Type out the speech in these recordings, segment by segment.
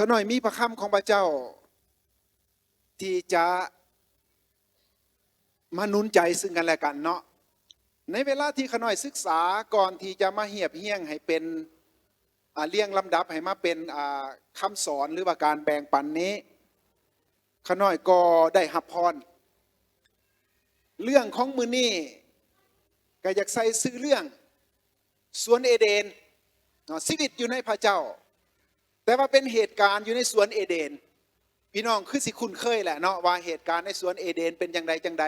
ຂ້ານ້ອຍມີພະຄຳຂອງພະເຈົ້າທີ່ຈະມາໜູນໃຈຊຶ່ງກັນແລະກັນເນາະ. ໃນເວລາທີ່ຂ້ານ້ອຍສຶກສາ ກ່ອນທີ່ຈະມາຮຽບຮຽງໃຫ້ເປັນ ອາ ລຽງລຳດັບໃຫ້ມາເປັນ ອາ ຄຳສອນ ຫຼືວ່າການແບ່ງປັນນີ້ ຂ້ານ້ອຍກໍໄດ້ຮັບພອນ. ເລື່ອງຂອງມື້ນີ້ກໍຢາກໃສ່ຊື່ເລື່ອງ ສວນເອເດນເນາະ ຊີວິດຢູ່ໃນພະເຈົ້າ. ແຕ່ວ່າເປັນເຫດການຢູ່ໃນສວນເອເດນ ພີ່ນ້ອງຄືຊິຄຸ້ນເຄີຍແຫຼະເນາະ ວ່າເຫດການໃນສວນເອເດນເປັນຈັ່ງໃດຈັ່ງໃດ.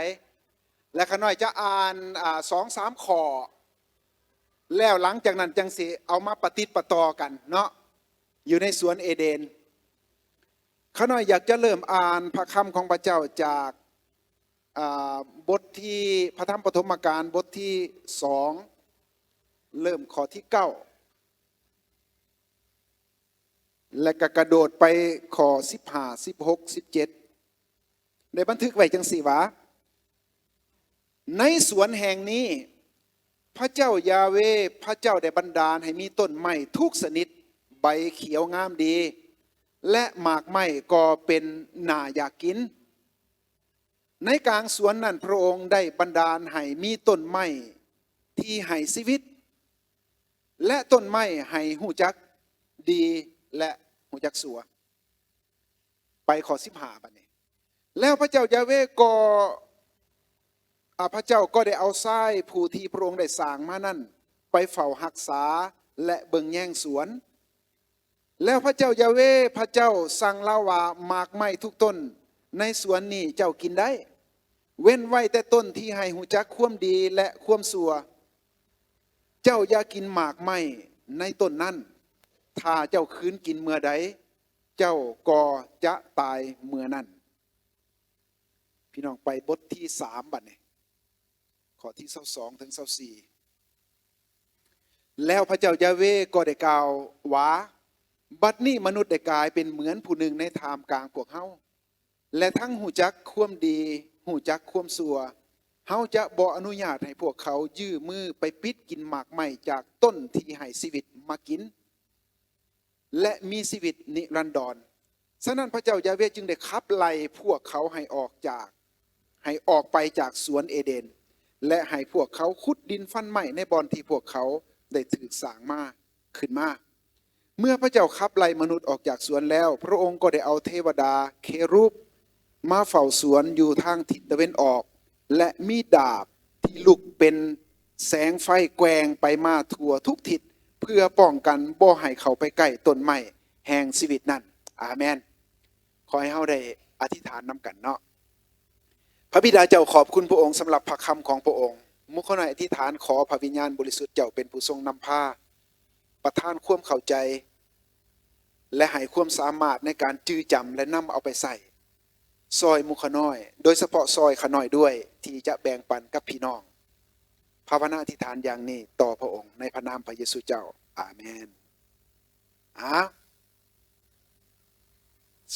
ແລະ ຂ້ານ້ອຍຈະອ່ານ ອາ ສອງສາມຂໍ້ ແລ້ວຫຼັງຈາກນັ້ນຈັ່ງຊິເອົາມາປະຕິດປະຕໍ່ກັນເນາະ ຢູ່ໃນສວນເອເດນ. ຂ້ານ້ອຍຢາກຈະເລີ່ມອ່ານພະຄຳຂອງພະເຈົ້າຈາກ ອາ ບົດທີ່ ພະທຳປະຖົມມະການ ບົດທີສອງ ເລີ່ມຂໍ້ທີເກົ້າ ແລະ ກະກະໂດດໄປຂໍ້ສິບຫ້າ ສິບຫົກ ສິບເຈັດ ໄດ້ບັນທຶກໄວ້ຈັ່ງຊີ້ວ່າ ໃນສວນແຫ່ງນີ້ ພະເຈົ້າຢາເວພະເຈົ້າໄດ້ບັນດານໃຫ້ມີຕົ້ນໄມ້ທຸກຊະນິດ ໃບຂຽວງາມດີ ແລະ ໝາກໄມ້ກໍເປັນໜ້າຢາກກິນ. ໃນກາງສວນນັ້ນ ພະອົງໄດ້ບັນດານໃຫ້ມີຕົ້ນໄມ້ທີ່ໃຫ້ຊີວິດ ແລະ ຕົ້ນໄມ້ໃຫ້ຮູ້ຈັກດີ ແລະ ຮູ້ຈັກຊົ່ວ. ໄປຂໍ້ສິບຫ້າ ບັດນີ້ ແລ້ວພະເຈົ້າຢາເວກໍ ອາ ພະເຈົ້າກໍໄດ້ເອົາຊາຍຜູ້ທີ່ພະອົງໄດ້ສ້າງມານັ້ນ ໄປເຝົ້າຮັກສາ ແລະ ເບິ່ງແຍງສວນ. ແລ້ວພະເຈົ້າຢາເວພະເຈົ້າສັ່ງລາວວ່າ, ໝາກໄມ້ທຸກຕົ້ນໃນສວນນີ້ເຈົ້າກິນໄດ້, ເວັ້ນໄວ້ແຕ່ຕົ້ນທີ່ໃຫ້ຮູ້ຈັກຄວາມດີ ແລະ ຄວາມຊົ່ວ. ເຈົ້າຢ່າກິນໝາກໄມ້ໃນຕົ້ນນັ້ນ, ຖ້າເຈົ້າຄືນກິນເມື່ອໃດ, ເຈົ້າກໍຈະຕາຍເມື່ອນັ້ນ. ພີ່ນ້ອງໄປບົດທີສາມບັດນີ້ ຂໍ້ທີຊາວສອງເຖິງຊາວສີ່. ແລ້ວພະເຈົ້າຢາເວກໍໄດ້ກ່າວວ່າ, ບັດນີ້ມະນຸດໄດ້ກາຍເປັນເໝືອນຜູ້ໜຶ່ງໃນທ່າມກາງພວກເຮົາ, ແລະ ທັງຮູ້ຈັກຄວາມດີ, ຮູ້ຈັກຄວາມຊົ່ວ. ເຮົາຈະບໍ່ອະນຸຍາດໃຫ້ພວກເຂົາຍື່ມືໄປປິດກິນໝາກໄມ້ຈາກຕົ້ນທີ່ໃຫ້ຊີວິດມາກິນ ແລະ ມີຊີວິດນິລັນດອນ. ສະນັ້ນ ພະເຈົ້າຢາເວຈຶ່ງໄດ້ຂັບໄລ່ພວກເຂົາໃຫ້ອອກຈາກ, ໃຫ້ອອກໄປຈາກສວນເອເດນ, ແລະ ໃຫ້ພວກເຂົາຂຸດດິນຟັນໄມ້ໃນບ່ອນທີ່ພວກເຂົາໄດ້ຖືກສ້າງມາ, ຂຶ້ນມາ. ເມື່ອພະເຈົ້າຂັບໄລ່ມະນຸດອອກຈາກສວນແລ້ວ, ພະອົງກໍໄດ້ເອົາເທວະດາເຄຣູບມາເຝົ້າສວນຢູ່ທາງທິດຕາເວັນອອກ, ແລະ ມີດາບທີ່ລຸກເປັນແສງໄຟແກວ່ງໄປມາທົ່ວທຸກທິດ, ເພື່ອປ້ອງກັນບໍ່ໃຫ້ເຂົ້າໄປໃກ້ຕົ້ນໄມ້ແຫ່ງຊີວິດນັ້ນ. ອາເມນ. ຂໍໃຫ້ເຮົາໄດ້ອະທິຖານນຳກັນເນາະ. ພະບິດາເຈົ້າ, ຂອບຄຸນພະອົງສຳລັບພະຄຳຂອງພະອົງ. ໝູ່ຂ້ານ້ອຍອະທິຖານຂໍພະວິນຍານບໍລິສຸດເຈົ້າເປັນຜູ້ຊົງນຳພາ, ປະທານຄວາມເຂົ້າໃຈ ແລະ ໃຫ້ຄວາມສາມາດໃນການຈື່ຈຳ ແລະ ນຳເອົາໄປໃຊ້. ຊ່ອຍໝູ່ຂ້ານ້ອຍ, ໂດຍສະເພາະຊ່ອຍຂ້ານ້ອຍດ້ວຍ ທີ່ຈະແບ່ງປັນກັບພີ່ນ້ອງ. ພາວະນາອະທິຖານຢ່າງນີ້ຕໍ່ພະອົງ ໃນພະນາມພະເຢຊູເຈົ້າ. ອາເມນ. ອາ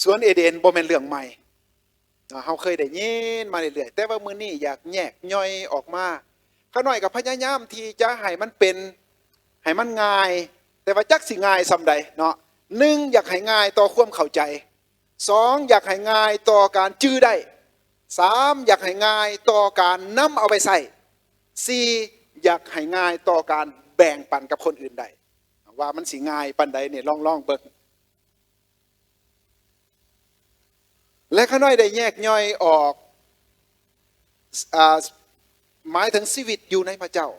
ສວນເອເດນບໍ່ແມ່ນເລື່ອງໃໝ່ເນາະ, ເຮົາເຄີຍໄດ້ຍິນມາເລື້ອຍໆ, ແຕ່ວ່າມື້ນີ້ຢາກແຍກຍ່ອຍອອກມາ. ຂ້ານ້ອຍກໍພະຍາຍາມທີ່ຈະໃຫ້ມັນເປັນ, ໃຫ້ມັນງ່າຍ, ແຕ່ວ່າຈັກຊິງ່າຍສ່ຳໃດເນາະ. ໜຶ່ງ ຢາກໃຫ້ງ່າຍຕໍ່ຄວາມເຂົ້າໃຈ, ສອງ ຢາກໃຫ້ງ່າຍຕໍ່ການຈື່ໄດ້, ສາມ ຢາກໃຫ້ງ່າຍຕໍ່ການນຳເອົາໄປໃຊ້, ສີ່ ຢາກໃຫ້ງ່າຍຕໍ່ການແບ່ງປັນກັບຄົນອື່ນໄດ້. ວ່າມັນຊິງ່າຍປານໃດນີ້ ລອງ, ລອງເບິ່ງ. ແລະ ຂ້ານ້ອຍໄດ້ແຍກຍ່ອຍອອກ, ອາ, ໝາຍເຖິງຊີວິດຢູ່ໃນພະເຈົ້າ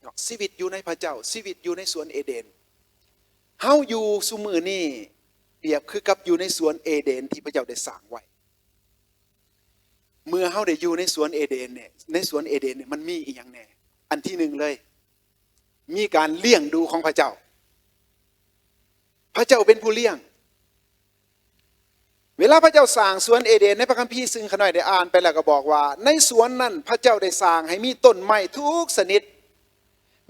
ເນາະ, ຊີວິດຢູ່ໃນພະເຈົ້າ, ຊີວິດຢູ່ໃນສວນເອເດນ. ເຮົາຢູ່ຊຸມື້ນີ້ປຽບຄືກັບຢູ່ໃນສວນເອເດນທີ່ພະເຈົ້າໄດ້ສ້າງໄວ້. ເມື່ອເຮົາໄດ້ຢູ່ໃນສວນເອເດນນີ້, ໃນສວນເອເດນນີ້ມັນມີອີ່ຫຍັງແດ່? ອັນທີໜຶ່ງເລີຍ, ມີການລ້ຽງດູຂອງພະເຈົ້າ. ພະເຈົ້າເປັນຜູ້ລ້ຽງ. ເວລາພະເຈົ້າສ້າງສວນເອເດນໃນພະຄຳພີ ຊຶ່ງຂ້ານ້ອຍໄດ້ອ່ານໄປແລ້ວກໍບອກວ່າ, ໃນສວນນັ້ນພະເຈົ້າໄດ້ສ້າງໃຫ້ມີຕົ້ນໄມ້ທຸກຊະນິດ,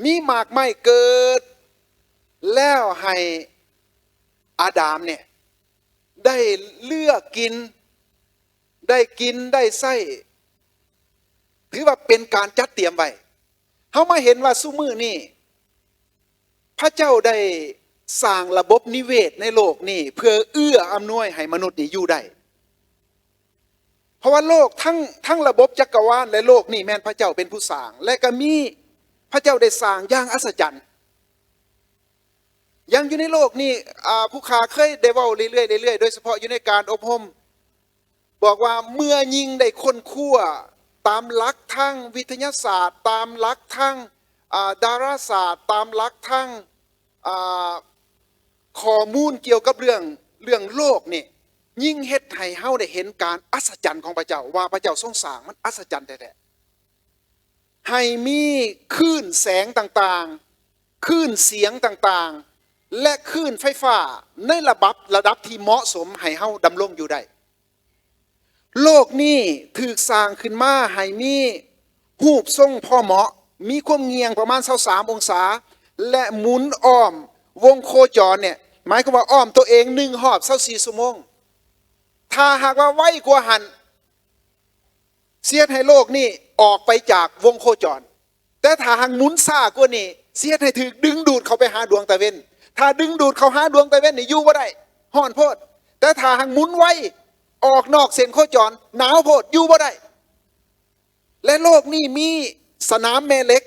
ມີໝາກໄມ້ເກີດ, ແລ້ວໃຫ້ອາດາມນີ້ໄດ້ເລືອກກິນ, ໄດ້ກິນ, ໄດ້ໃຊ້, ຖືວ່າເປັນການຈັດຕຽມໄວ້. ເຮົາມາເຫັນວ່າຊຸມື້ນີ້ ພະເຈົ້າໄດ້ ສ້າງລະບົບນິເວດໃນໂລກນີ້ ເພື່ອເອື້ອອຳນວຍໃຫ້ມະນຸດນີ້ຢູ່ໄດ້. ເພາະວ່າໂລກທັງ ທັງລະບົບຈັກກະວານ ແລະ ໂລກນີ້ແມ່ນພະເຈົ້າເປັນຜູ້ສ້າງ ແລະ ກໍມີ ພະເຈົ້າໄດ້ສ້າງຢ່າງອັດສະຈັນ. ຢ່າງຢູ່ໃນໂລກນີ້ ອາ ຜູ້ຂ້າເຄີຍໄດ້ເວົ້າເລື້ອຍໆ ເລື້ອຍໆ ໂດຍສະເພາະຢູ່ໃນການອົບຮົມ ບອກວ່າເມື່ອຍິ່ງໄດ້ຄົ້ນຄວ້າຕາມຫຼັກທາງວິທະຍາສາດ, ຕາມຫຼັກທາງ ອາ ດາລາສາດ, ຕາມຫຼັກທາງ ອາ ຂໍ້ມູນກ່ຽວກັບເລື່ອງ ເລື່ອງໂລກນີ້ ຍິ່ງເຮັດໃຫ້ເຮົາໄດ້ເຫັນການອັດສະຈັນຂອງພະເຈົ້າ ວ່າພະເຈົ້າຊົງສ້າງມັນອັດສະຈັນແທ້ໆ ໃຫ້ມີຄື້ນແສງຕ່າງໆ, ຄື້ນສຽງຕ່າງໆ ແລະ ຄື້ນໄຟຟ້າໃນລະດັບ ລະດັບທີ່ເໝາະສົມໃຫ້ເຮົາດຳລົງຢູ່ໄດ້. ໂລກນີ້ຖືກສ້າງຂຶ້ນມາໃຫ້ມີຮູບຊົງພໍເໝາະ, ມີຄວາມງ່ຽງປະມານຊາວສາມອົງສາ ແລະ ໝູນອ້ອມວົງໂຄຈອນເນ່ຍ ໝາຍຄວາມວ່າອ້ອມຕົວເອງໜຶ່ງຮອບຊາວສີ່ຊົ່ວໂມງ. ຖ້າຫາກວ່າໄວກວ່າຫັ້ນ ຊິເຮັດໃຫ້ໂລກນີ້ອອກໄປຈາກວົງໂຄຈອນ. ແຕ່ຖ້າຫາກໝູນຊ້າກວ່ານີ້ ຊິເຮັດໃຫ້ຖືກດຶງດູດເຂົ້າໄປຫາດວງຕາເວັນ. ຖ້າດຶງດູດເຂົ້າຫາດວງຕາເວັນນີ້ຢູ່ບໍ່ໄດ້, ຮ້ອນໂພດ. ແຕ່ຖ້າຫາກໝູນໄວ, ອອກນອກເສັ້ນໂຄຈອນ, ໜາວໂພດ, ຢູ່ບໍ່ໄດ້. ແລະ ໂລກນີ້ມີສະໜາມແມ່ເຫຼັກ,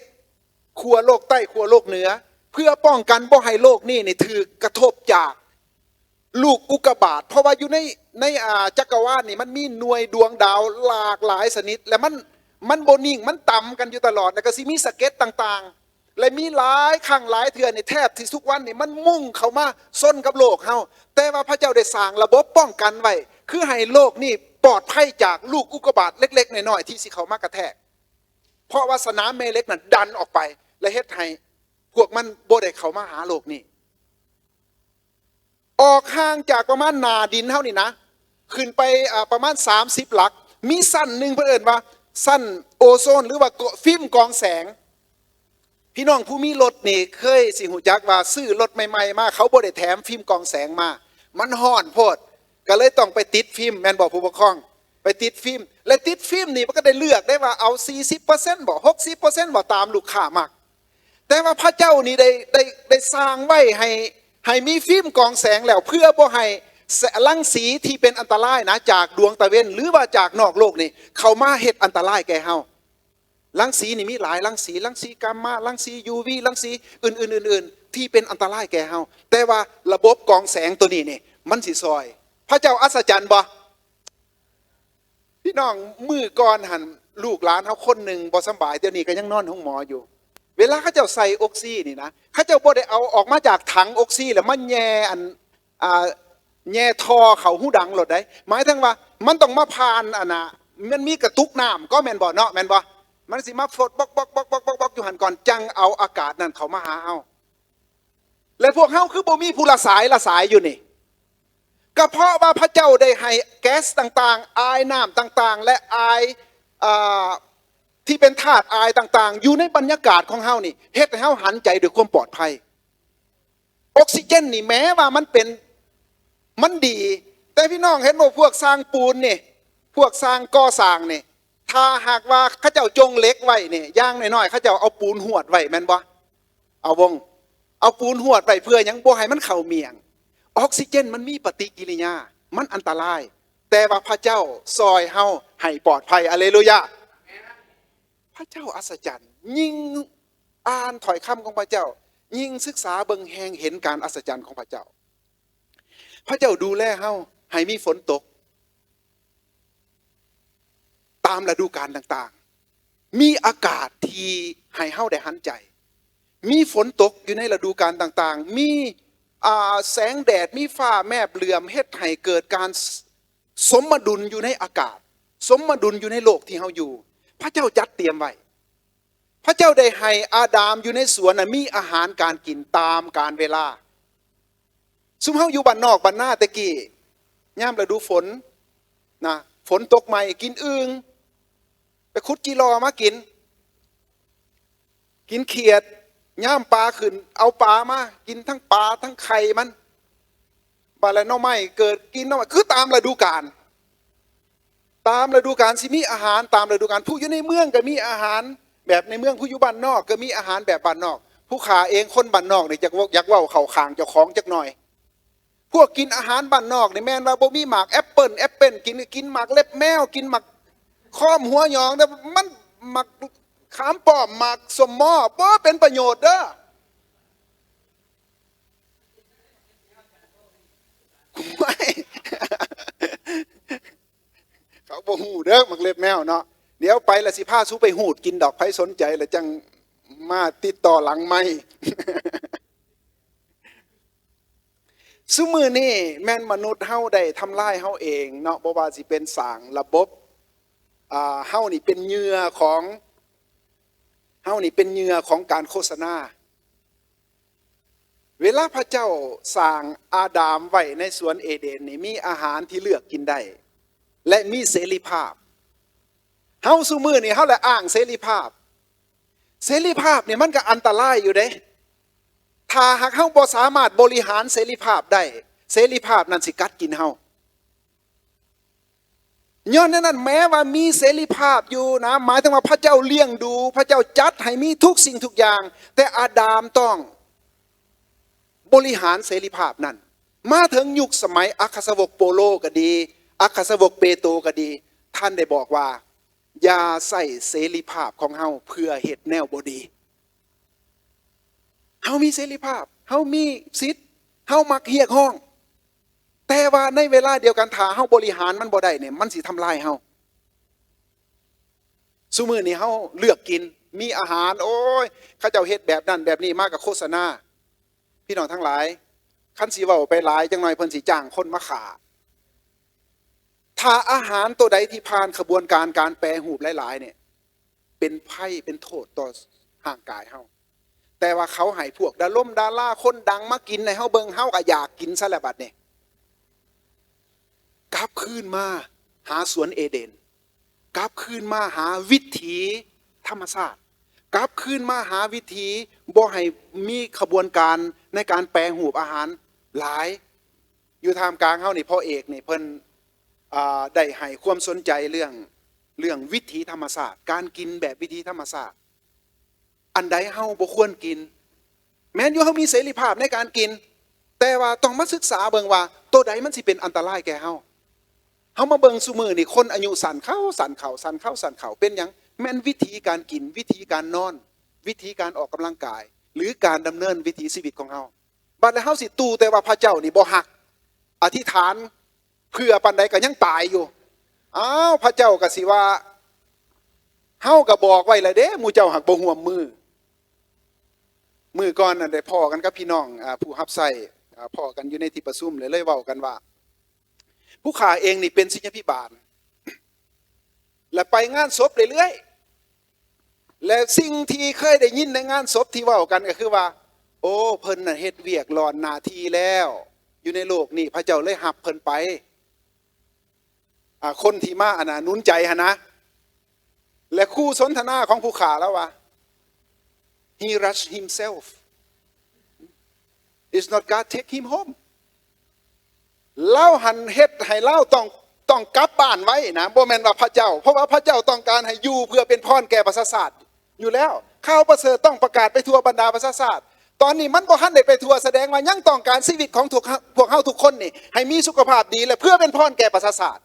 ຂົ້ວໂລກໃຕ້, ຂົ້ວໂລກເໜືອ, ເພື່ອປ້ອງກັນບໍ່ໃຫ້ໂລກນີ້ນີ້ຖືກກະທົບຈາກ ລູກອຸກກາບາດ, ເພາະວ່າຢູ່ໃນ ໃນ ອ່າ ຈັກກະວານນີ້ ມັນມີໜ່ວຍດວງດາວຫຼາກຫຼາຍຊະນິດ ແລະ ມັນ ມັນບໍ່ນິ່ງ, ມັນຕຳກັນຢູ່ຕະຫຼອດ, ແລ້ວກໍຊິມີສະເກັດຕ່າງໆ ແລະ ມີຫຼາຍຄັ້ງຫຼາຍເທື່ອນີ້ ແທບທີ່ທຸກວັນນີ້ ມັນມຸ່ງເຂົ້າມາຊົນກັບໂລກເຮົາ. ແຕ່ວ່າພະເຈົ້າໄດ້ສ້າງລະບົບປ້ອງກັນໄວ້ ຄືໃຫ້ໂລກນີ້ປອດໄພຈາກລູກອຸກກາບາດເລັກໆນ້ອຍໆ ທີ່ຊິເຂົ້າມາກະແທກ, ເພາະວ່າສະໜາມແມ່ເຫຼັກນັ້ນດັນອອກໄປ ແລະ ເຮັດໃຫ້ພວກມັນບໍ່ໄດ້ເຂົ້າມາຫາໂລກນີ້. ອອກຫ່າງຈາກປະມານໜ້າດິນເຮົານີ້ນະ ຂຶ້ນໄປ ອາ ປະມານສາມສິບຫຼັກ ມີຊັ້ນໜຶ່ງ ເພິ່ນເອີ້ນວ່າຊັ້ນໂອໂຊນ ຫຼືວ່າຟິມກອງແສງ. ພີ່ນ້ອງຜູ້ມີລົດນີ້ເຄີຍຊິຮູ້ຈັກວ່າ ຊື້ລົດໃໝ່ໆມາ ເຂົາບໍ່ໄດ້ແຖມຟິມກອງແສງມາ, ມັນຮ້ອນໂພດ ກໍເລີຍຕ້ອງໄປຕິດຟິມ ແມ່ນບໍ່ ຜູ້ປົກຄອງ? ໄປຕິດຟິມ ແລະ ຕິດຟິມນີ້ມັນກໍໄດ້ເລືອກໄດ້ວ່າເອົາສີ່ສິບເປີເຊັນບໍ ຫົກສິບເປີເຊັນບໍ ຕາມລູກຄ້າມັກ. ແຕ່ວ່າພະເຈົ້ານີ້ໄດ້ ໄດ້ ໄດ້ສ້າງໄວ້ໃຫ້ ໃຫ້ມີຟິມກອງແສງແລ້ວ ເພື່ອບໍ່ໃຫ້ແສ- ລັງສີທີ່ເປັນອັນຕະລາຍນະ ຈາກດວງຕາເວັນ ຫຼືວ່າຈາກນອກໂລກນີ້ ເຂົ້າມາເຮັດອັນຕະລາຍແກ່ເຮົາ. ລັງສີນີ້ມີຫຼາຍລັງສີ, ລັງສີກາມາ, ລັງສີຢູວີ, ລັງສີອື່ນໆໆໆ ທີ່ເປັນອັນຕະລາຍແກ່ເຮົາ. ແຕ່ວ່າລະບົບກອງແສງໂຕນີ້ນີ້ ມັນຊິຊ່ອຍ. ພະເຈົ້າອັດສະຈັນບໍ່? ພີ່ນ້ອງ, ມື້ກ່ອນຫັ້ນ ລູກຫຼານເຮົາຄົນໜຶ່ງບໍ່ສຳບາຍ, ດຽວນີ້ກໍຍັງນອນໂຮງໝໍຢູ່. ເວລາເຂົາເຈົ້າໃສ່ອົກຊີນີ້ນະ, ເຂົາເຈົ້າບໍ່ໄດ້ເອົາອອກມາຈາກຖັງອົກຊີ ແລ້ວມາແຍ່ອັນ ອ່າ ແຍ່ທໍ່ເຂົ້າຫູດັງໂລດໃດ໋. ໝາຍເຖິງວ່າມັນຕ້ອງມາຜ່ານອັນນ່າ ມັນມີກະຕຸກນ້ຳກໍແມ່ນບໍ່ເນາະ, ແມ່ນບໍ່? ມັນຊິມາຟົດບອກໆໆໆຢູ່ຫັ້ນກ່ອນ ຈັ່ງເອົາອາກາດນັ້ນເຂົ້າມາຫາເຮົາ. ແລະ ພວກເຮົາຄືບໍ່ມີຜູ້ລະສາຍລະສາຍຢູ່ນີ້? ກໍເພາະວ່າພະເຈົ້າໄດ້ໃຫ້ແກັສຕ່າງໆ, ອາຍນ້ຳຕ່າງໆ ແລະ ອາຍ ເອີ ທີ່ເປັນທາດອາຍຕ່າງໆ ຢູ່ໃນບັນຍາກາດຂອງເຮົານີ້ ເຮັດໃຫ້ເຮົາຫັນໃຈດ້ວຍຄວາມປອດໄພ. ອົກຊີເຈນນີ້ແມ້ວ່າມັນເປັນ ມັນດີ, ແຕ່ພີ່ນ້ອງເຫັນບໍ່ ພວກຊ່າງປູນນີ້ ພວກຊ່າງກໍ່ສ້າງນີ້ ຖ້າຫາກວ່າເຂົາເຈົ້າຈົ່ງເຫຼັກໄວ້ນີ້ ຢ່າງໜ້ອຍໆ ເຂົາເຈົ້າເອົາປູນຫວດໄວ້ແມ່ນບໍ່? ເອົາວົງ ເອົາປູນຫວດໄວ້ເພື່ອຫຍັງ? ບໍ່ໃຫ້ມັນເຂົ້າໝ້ຽງ. ອົກຊີເຈນມັນມີປະຕິກິລິຍາ, ມັນອັນຕະລາຍ, ແຕ່ວ່າພະເຈົ້າຊ່ອຍເຮົາໃຫ້ປອດໄພ. ອາເລລູຢາ! ພະເຈົ້າອັດສະຈັນ. ຍິ່ງອ່ານຖ້ອຍຄຳຂອງພະເຈົ້າ, ຍິ່ງສຶກສາເບິ່ງ ແຮ່ງເຫັນການອັດສະຈັນຂອງພະເຈົ້າ. ພະເຈົ້າດູແລເຮົາໃຫ້ມີຝົນຕົກຕາມລະດູການຕ່າງໆ, ມີອາກາດທີ່ໃຫ້ເຮົາໄດ້ຫັນໃຈ, ມີຝົນຕົກຢູ່ໃນລະດູການຕ່າງໆ, ມີ ອ່າ ແສງແດດ, ມີຟ້າແມບເຫຼື້ອມ, ເຮັດໃຫ້ເກີດການ ສົມມະດຸນຢູ່ໃນອາກາດ, ສົມມະດຸນຢູ່ໃນໂລກທີ່ເຮົາຢູ່. ພະເຈົ້າຈັດຕຽມໄວ້. ພະເຈົ້າໄດ້ໃຫ້ອາດາມຢູ່ໃນສວນນະ ມີອາຫານການກິນຕາມການເວລາ. ຊຸມເຮົາຢູ່ບ້ານນອກບ້ານນາແຕ່ກີ້, ຍາມລະດູຝົນນະ, ຝົນຕົກໃໝ່, ກິນອຶ່ງ, ໄປຂຸດຈີ່ລໍມາກິນ. ກິນຂຽດ, ຍາມປາຂຶ້ນ ເອົາປາມາກິນ, ທັງປາທັງໄຂ່ມັນ. ບາດແລ້ວໜໍ່ໄມ້ເກີດ, ກິນໜໍ່ໄມ້, ຄືຕາມລະດູການ, ຕາມລະດູການ ຊິມີອາຫານຕາມລະດູການ. ຜູ້ຢູ່ໃນເມືອງກໍມີອາຫານແບບໃນເມືອງ, ຜູ້ຢູ່ບ້ານນອກກໍມີອາຫານແບບບ້ານນອກ. ຜູ້ຂ້າເອງຄົນບ້ານນອກນີ້ ຢາກເວົ້າ ຢາກເວົ້າເຂົ້າຂ້າງເຈົ້າຂອງຈັກໜ່ອຍ. ພວກກິນອາຫານບ້ານນອກນີ້ ແມ່ນວ່າບໍ່ມີໝາກແອັບເປິ້ນ ແອັບເປິ້ນ ກິນ ກິນໝາກເລັບແມວ ກິນໝາກຄອມຫົວຫຍອງເດີ້ ມັນ ໝາກຂາມປ້ອມ ໝາກສົ້ມມໍ ບໍ່ເປັນປະໂຫຍດເດີ້. ໂອ້ຍ ເຂົາບໍ່ຮູ້ເດີ້ ໝາກເລັບແມວເນາະ. ດຽວໄປລະຊິພາສູ່ໄປຫູດກິນດອກ ໃຜສົນໃຈລະຈັ່ງມາຕິດຕໍ່ຫຼັງໄມ. ຊຸມື້ນີ້ແມ່ນມະນຸດເຮົາໄດ້ທຳລາຍເຮົາເອງເນາະ ບໍ່ວ່າຊິເປັນສ້າງລະບົບ ອ່າ ເຮົານີ້ເປັນເຫຍື່ອຂອງ ເຮົານີ້ເປັນເຫຍື່ອຂອງການໂຄສະນາ. ເວລາພະເຈົ້າສ້າງອາດາມໄວ້ໃນສວນເອເດນນີ້ ມີອາຫານທີ່ເລືອກກິນໄດ້ ແລະ ມີເສລີພາບ. ເຮົາຊຸມື້ນີ້ເຮົາລະອ້າງເສລີພາບ. ເສລີພາບນີ້ມັນກໍອັນຕະລາຍຢູ່ເດ້. ຖ້າຫາກເຮົາບໍ່ສາມາດບໍລິຫານເສລີພາບໄດ້ ເສລີພາບນັ້ນຊິກັດກິນເຮົາ. ຍ້ອນແນວນັ້ນ ແມ້ວ່າມີເສລີພາບຢູ່ນະ ໝາຍເຖິງວ່າພະເຈົ້າລ້ຽງດູ ພະເຈົ້າຈັດໃຫ້ມີທຸກສິ່ງທຸກຢ່າງ ແຕ່ອາດາມຕ້ອງບໍລິຫານເສລີພາບນັ້ນ. ມາເຖິງຍຸກສະໄໝອັກຄະສາວົກໂປໂລກໍດີ ອັກຄະສາວົກເປໂຕກໍດີ ທ່ານໄດ້ບອກວ່າ ຢ່າໃຊ້ເສລີພາບຂອງເຮົາເພື່ອເຮັດແນວບໍ່ດີ. ເຮົາມີເສລີພາບ ເຮົາມີສິດ ເຮົາມັກຮຽກຮ້ອງ ແຕ່ວ່າໃນເວລາດຽວກັນ ຖ້າເຮົາບໍລິຫານມັນບໍ່ໄດ້ນີ້ ມັນຊິທຳລາຍເຮົາ. ຊຸມື້ນີ້ເຮົາເລືອກກິນ ມີອາຫານ ໂອ້ຍ ເຂົາເຈົ້າເຮັດແບບນັ້ນແບບນີ້ມາ ກໍໂຄສະນາ. ພີ່ນ້ອງທັງຫຼາຍ ຄັນຊິເວົ້າໄປຫຼາຍ ຈັກໜ່ອຍເພິ່ນຊິຈ້າງຄົນມາຂ້າ. ຖ້າອາຫານໂຕໃດທີ່ຜ່ານຂະບວນການການແປຮູບຫຼາຍໆນີ້ ເປັນໄພເປັນໂທດຕໍ່ຮ່າງກາຍເຮົາ. ແຕ່ວ່າເຂົາໃຫ້ພວກດາລົມດາລາຄົນດັງມາກິນໃຫ້ເຮົາເບິ່ງ ເຮົາກໍຢາກກິນຊະແລ້ວບັດນີ້. ກັບຄືນມາຫາສວນເອເດນ ກັບຄືນມາຫາວິຖີທຳມະຊາດ ກັບຄືນມາຫາວິຖີບໍ່ໃຫ້ມີຂະບວນການໃນການແປຮູບອາຫານຫຼາຍ. ຢູ່ທ່າມກາງເຮົານີ້ ພໍ່ເອກນີ້ເພິ່ນ ອ່າ ໄດ້ໃຫ້ຄວາມສົນໃຈເລື່ອງ ເລື່ອງວິຖີທຳມະຊາດ ການກິນແບບວິຖີທຳມະຊາດ. ອັນໃດເຮົາບໍ່ຄວນກິນ ແມ່ນຢູ່ເຮົາມີເສລີພາບໃນການກິນ ແຕ່ວ່າຕ້ອງມາສຶກສາເບິ່ງວ່າໂຕໃດມັນຊິເປັນອັນຕະລາຍແກ່ເຮົາ. ເຮົາມາເບິ່ງຊຸມື້ນີ້ ຄົນອາຍຸສັ້ນເຂົ້າ ສັ້ນເຂົ້າ ສັ້ນເຂົ້າ ສັ້ນເຂົ້າ ເປັນຫຍັງ? ແມ່ນວິທີການກິນ ວິທີການນອນ ວິທີການອອກກຳລັງກາຍ ຫຼື ການດຳເນີນວິຖີຊີວິດຂອງເຮົາ. ບັດແລ້ວເຮົາຊິຕູ້ແຕ່ວ່າພະເຈົ້ານີ້ບໍ່ຮັກ ອະທິຖານເພື່ອປານໃດກໍຍັງຕາຍຢູ່. ອ້າວ ພະເຈົ້າກໍຊິວ່າ ເຮົາກໍບອກໄວ້ແລ້ວເດ້ ໝູ່ເຈົ້າຫາກບໍ່ຮ່ວມມື. ມື້ກ່ອນນັ້ນໄດ້ພໍ້ກັນກັບພີ່ນ້ອງ ອ່າ ຜູ້ຮັບໃຊ້ ອ່າ ພໍ້ກັນຢູ່ໃນທີ່ປະຊຸມ ແລ້ວເລີຍເວົ້າກັນວ່າ ຜູ້ຂ້າເອງນີ້ເປັນສິດຍາພິບານ ແລະໄປງານສົບເລື້ອຍໆ ແລະ ສິ່ງທີ່ເຄີຍໄດ້ຍິນໃນງານສົບທີ່ເວົ້າກັນກໍຄືວ່າ ໂອ້ ເພິ່ນນະເຮັດວຽກຫຼອນໜ້າທີ່ແລ້ວ ຢູ່ໃນໂລກນີ້ ພະເຈົ້າເລີຍຮັບເພິ່ນໄປ. ອ່າ ຄົນທີ່ມາ ອັນນ່າ ໜູນໃຈຫັ້ນນະ ແລະ ຄູ່ສົນທະນາຂອງຜູ້ຂ້າລາວວ່າ He rushed himself. It's not God take him home. ລາວຫັ້ນເຮັດໃຫ້ລາວຕ້ອງ ຕ້ອງກັບບ້ານໄວນະ ບໍ່ແມ່ນວ່າພະເຈົ້າ ເພາະວ່າພະເຈົ້າຕ້ອງການໃຫ້ຢູ່ເພື່ອເປັນພອນແກ່ປະຊາຊາດຢູ່ແລ້ວ. ຂ່າວປະເສີດຕ້ອງປະກາດໄປທົ່ວບັນດາປະຊາຊາດ. ຕອນນີ້ມັນບໍ່ທັນໄດ້ໄປທົ່ວ ສະແດງວ່າຍັງຕ້ອງການຊີວິດຂອງທຸກ ພວກເຮົາທຸກຄົນນີ້ ໃຫ້ມີສຸຂະພາບດີ ແລະ ເພື່ອເປັນພອນແກ່ປະຊາຊາດ.